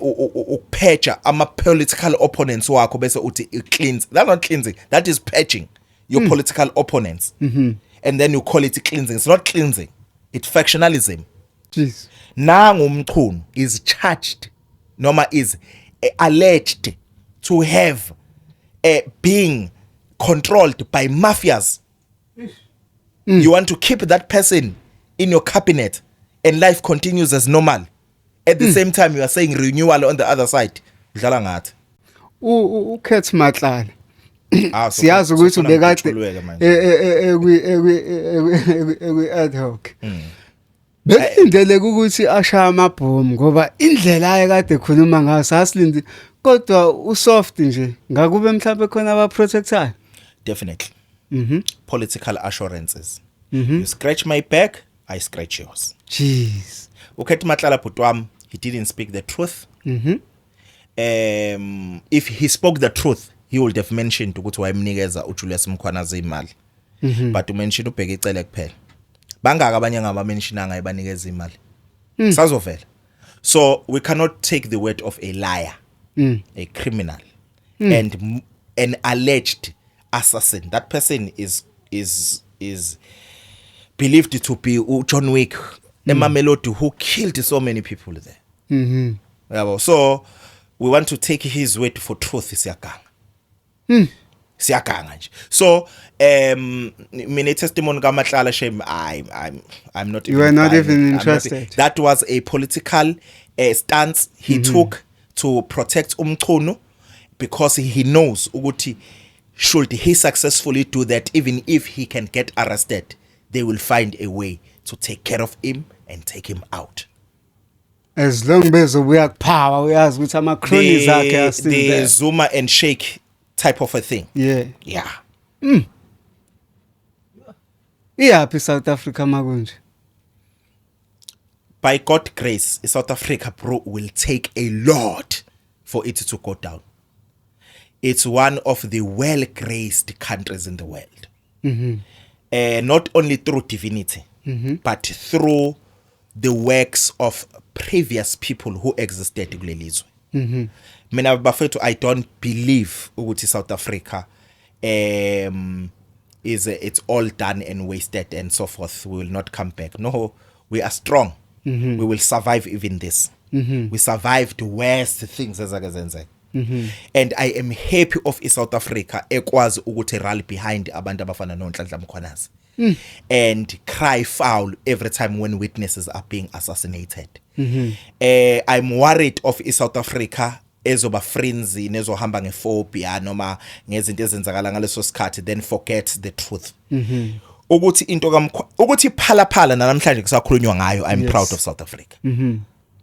ukupurge ama political opponents wakho, bese uthi i cleanse. That's not cleansing, that is purging your political opponents, and then you call it cleansing. It's not cleansing, it's factionalism. Jeez. Nangu uMchunu is charged, noma is alleged to have being controlled by mafias. You want to keep that person in your cabinet and life continues as normal. At the same time you are saying renewal on the other side. Udlala ngathi. uCat Matlala, Ah, siyazi ukuthi sofuna ubekade ngidutshulweke manje. Ekwi ad hoc. Bekulindeleke ukuthi ashaya amabhomu ngoba indlela ayekade ekhuluma ngayo sasilindi, kodwa usoft nje, ngakube mhlawumbe khona abaprotectayo. Definitely. Political assurances. You scratch my back, I scratch yours. Jeez. uCat Matlala, bhuti wami, he didn't speak the truth. If he spoke the truth, he would have mentioned ukuthi wayemnikeza uJulius Mkhwanazi imali. But umention uBheki Cele kuphela. Bangaka abanye ngaba mentionanga ebanikeza imali? Sazovela. So we cannot take the word of a liar, a criminal and an alleged assassin. That person is believed to be uJohn Wick eMamelodi who killed so many people there. Yabo, so we want to take his word for truth? Siyaganga. Siyaganga nje. So mina, testimony kaMatlala, shame, I'm not You are not buying even it. I'm not- interested. That was a political stance he took to protect uMchunu, because he knows ukuthi should he successfully do that, even if he can get arrested, they will find a way to take care of him and take him out. As long bezobuya kupower, uyazi ukuthi ama cronies akhe are still The there. Zuma and Shake type of a thing. Yeah. Iyaphi South Africa makunje? By God grace, South Africa, bro, will take a lot for it to go down. It's one of the well graced countries in the world, not only through divinity, but through the works of previous people who existed kulelizwe. Mina bafethu, I don't believe ukuthi South Africa is it's all done and wasted and so forth, we will not come back. No, we are strong. We will survive even this. We survived worst things ezake zenzeka, and I am happy of iSouth Africa ekwazi ukuthi rally behind abantu abafana noNhlanhla Mkhwanazi and cry foul every time when witnesses are being assassinated. I'm worried of iSouth Africa ezoba frenzy, nezohamba ngephobia noma ngezinto ezenzakala ngaleso sikhathi, then forget the truth ukuthi into kaMkhwa ukuthi Phala Phala namhlanje kusakhulunywa ngayo. I'm proud of South Africa.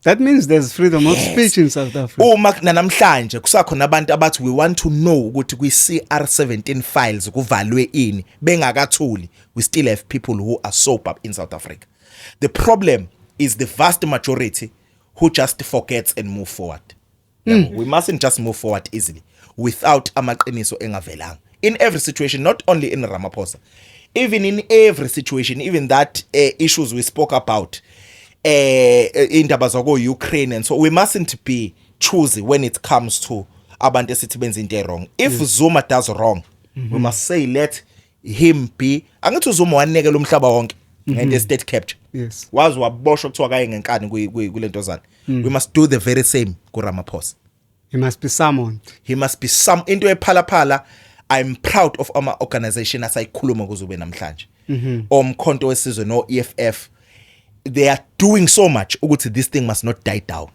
That means there's freedom of speech in South Africa. Uma namhlanje kusakhona abantu abathi we want to know ukuthi kwi CR17 files kuvalwe ini, bengakathuli, we still have people who are sober in South Africa. The problem is the vast majority who just forgets and move forward. Yabo, we mustn't just move forward easily without amaqiniso engavelanga in every situation, not only in Ramaphosa, even in every situation, even that issues we spoke about, indaba zako Ukraine, and so we mustn't be choosy when it comes to abantu esithi benza into wrong. If Zuma does wrong, we must say let him be. Angithi uZuma wanekela umhlaba wonke ngento state capture? Yes. Wazi waboshwa, kuthiwa kaye ngenkani kulento zana. We must do the very same ku Ramaphosa. He must be summoned. He must be some into ePhalaphala. I'm proud of ama organization asayikhuluma kuzube namhlanje, oMkhonto weSizwe no EFF. They are doing so much ukuthi this thing must not die down.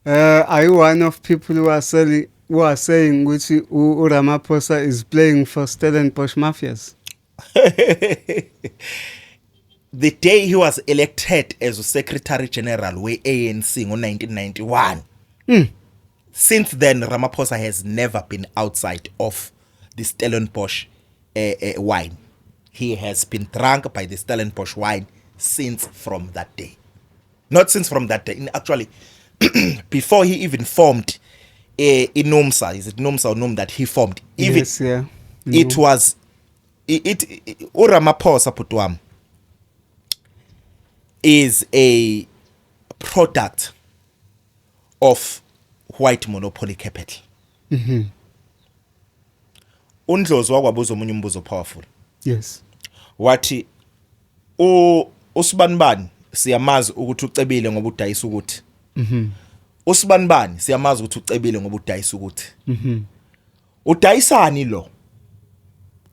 Are you one of people who are saying ukuthi uRamaphosa is playing for Stellenbosch mafias? The day he was elected as a secretary general we-ANC ngo-1991, since then Ramaphosa has never been outside of the Stellenbosch wine. He has been drunk by the Stellenbosch wine since from that day, not since from that day, actually before he even formed iNUMSA. Is it NUMSA or NUM that he formed even? Yes, yeah. It was it uRamaphosa, bhuti wami, is a product of white monopoly capital. UNdlozi wakwabuza omunye umbuzo powerful. Wathi usibanibani siyamazi ukuthi ucebile ngoba udayisa ukuthi, usibanibani siyamazi ukuthi ucebile ngoba udayisa ukuthi, udayisani lo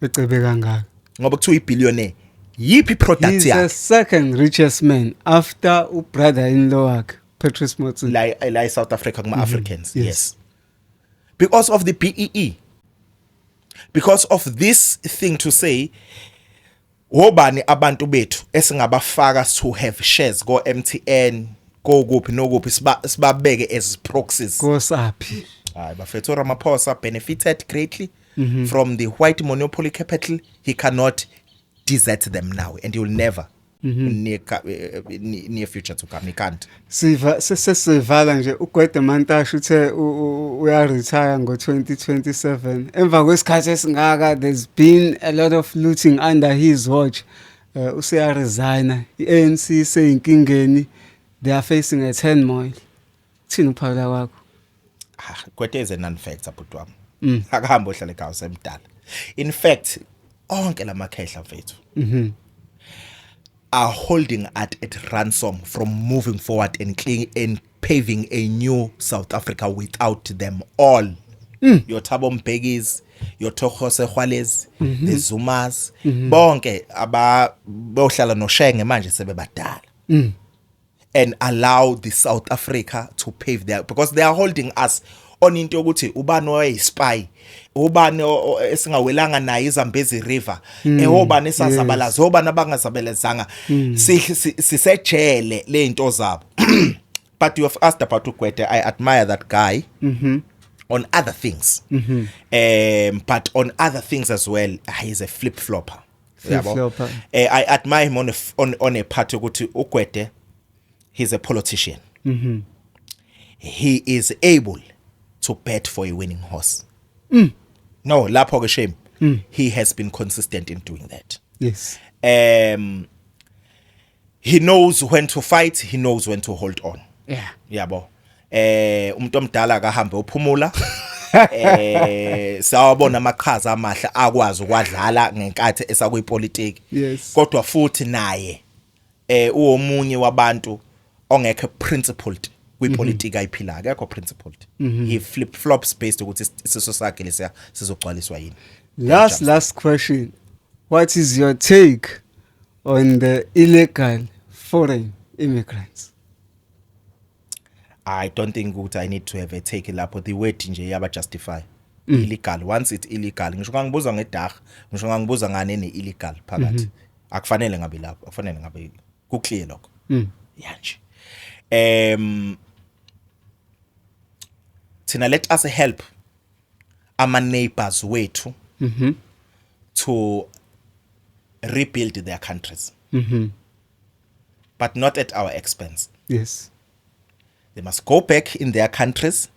Ecebe kangaka? Ngoba kuthiwa ibillionaire, yiphi product He's the yakhe? second richest man after ubrother in law wakhe, Patrice Motsepe. La eSouth Africa kuma Africans. Yes, because of the BEE, because of this thing to say wobani abantu bethu esingabafaka to have shares ko MTN, kokuphi nokuphi, sibabeke as proxies. Kosaphi. Hayi bafethu, Ramaphosa benefited greatly from the white monopoly capital. He cannot desert them now and he will never near future to come. He can't. Siva sesivala nje, uGwede Mantashe uthe uya retire ngo2027 emva kwesikhathi esingaka. There's been a lot of looting under his watch. Useya resigna, iANC seyinkingeni, they are facing a turmoil. Thini uphawula kwakho? Ah, Gwede is a non factor, bhuti wami. Akahambe ohlala ekhaya, semdala. In fact, onke lamakhehla, mfethu, are holding at ransom from moving forward and clean and paving a new South Africa without them all. Your Thabo Mbekis, your Tokgo Sexwales, the Zumas, bonke aba bohlala noShenge manje sebebadala. And allow the South Africa to pave their, because they are holding us on into yokuthi ubani owayeyispy, ubani esingawelanga naye iZambezi River, obani esazabalaza, obani abangazabelezanga. Sisejele leinto zabo. But you have asked about uGwede. I admire that guy on other things, but on other things as well he's a flip flopper. Flip-flopper. I admire him on a part ukuthi uGwede, he's a politician. He is able to bet for a winning horse. No, lapho ke, shame, he has been consistent in doing that. He knows when to fight, he knows when to hold on. Yabo, umuntu omdala akahambe uphumula. Sawabona amaqhaza amahle akwazi ukwadlala ngenkathi esakuyipolitiki. Kodwa futhi naye uwomunye wabantu ongekho principled kwipolitiki ayiphila, akekho principled. He flip flops based ukuthi isiso sakhe lesiya sizogcwaliswa yini. Last question. What is your take on the illegal foreign immigrants? I don't think ukuthi I need to have a take lapho. The word nje yaba justify illegal. Once it's illegal, ngisho ngangibuza ngedag, ngisho ngangibuza ngane ne illegal phakathi, akufanele ngabe lapho, akufanele ngabe ku clear lokho. Ya nje, thina let us help ama neighbors wethu to rebuild their countries, but not at our expense. They must go back in their countries.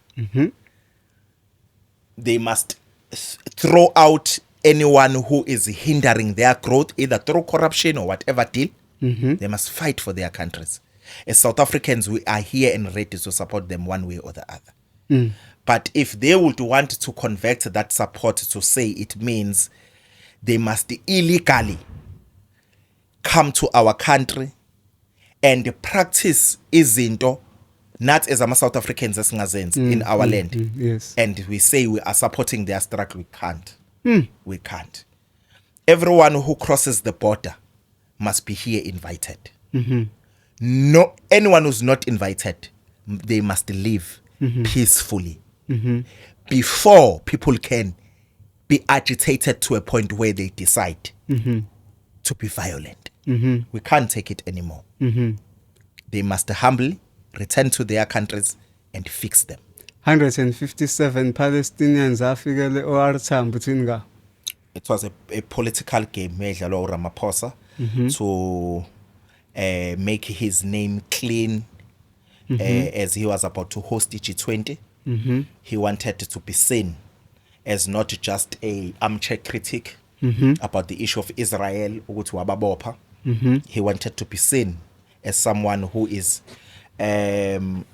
They must throw out anyone who is hindering their growth, either through corruption or whatever deal. They must fight for their countries. As South Africans, we are here and ready to support them one way or the other. But if they would want to convert that support to say it means they must illegally come to our country and practice izinto not as ama South Africans esingazenzi in our land, and we say we are supporting their struggle, we can't. We can't. Everyone who crosses the border must be here invited. No, anyone who's not invited, they must leave peacefully before people can be agitated to a point where they decide to be violent. We can't take it anymore. They must humbly return to their countries and fix them. 157 Palestinians afikele OR Tambo, uthini nga? It was a political game edlalwa uRamaphosa to make his name clean as he was about to host the G20. He wanted to be seen as not just a armchair critic about the issue of Israel ukuthi wababopha. He wanted to be seen as someone who is one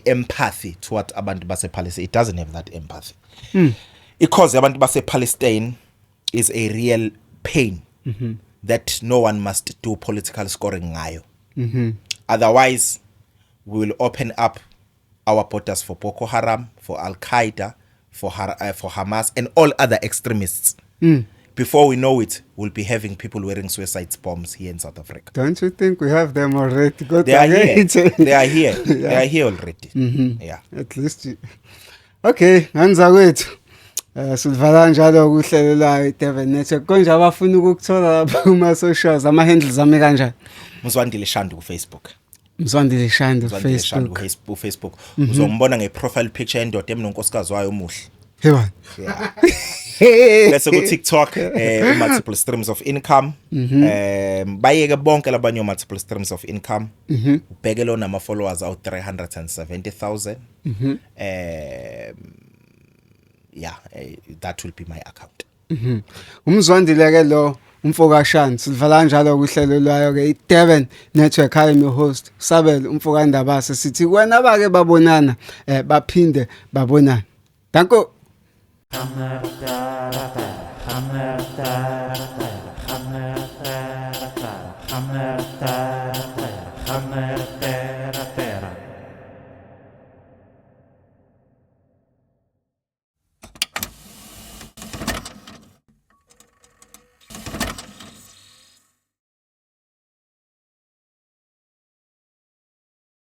empathy toward abantu base Palestine. It doesn't have that empathy. Because abantu base Palestine is a real pain that no one must do political scoring ngayo. Otherwise, we will open up our borders for Boko Haram, for Al Qaeda, for Hamas and all other extremists. Before we know it, we'll be having people wearing suicide bombs here in South Africa. Don't you think we have them already? Go They are here. They are here. They are here already. Yeah. At least you... Okay, nganzakwethu. Sivala njalo kuhlelo layo iDurban Network. Konje abafuna ukukuthola lapha kuma socials, ama handles ami kanjani? Mzwandile Shandu ku Facebook. Mzwandile Shandu. Mzwandile Shandu. Facebook. Ku Facebook. Uzombona ngeprofile picture yendoda emnonkosikazi wayo omuhle. Hey man. Yeah. Bese ku TikTok multiple streams of income. Bayeke bonke labanye multiple streams of income. Ubheke lo nama followers awu 370,000. Yeah, that will be my account. Umzwandile ke lo umfoka Shandu. Sivala njalo kuhlelo lwayo ke iDurban Network. I am your host, Sabelo umfoka Ndabase. Sithi wena bake babonana baphinde babonana. Danko. Hammer, hammer, hammer, hammer, hammer.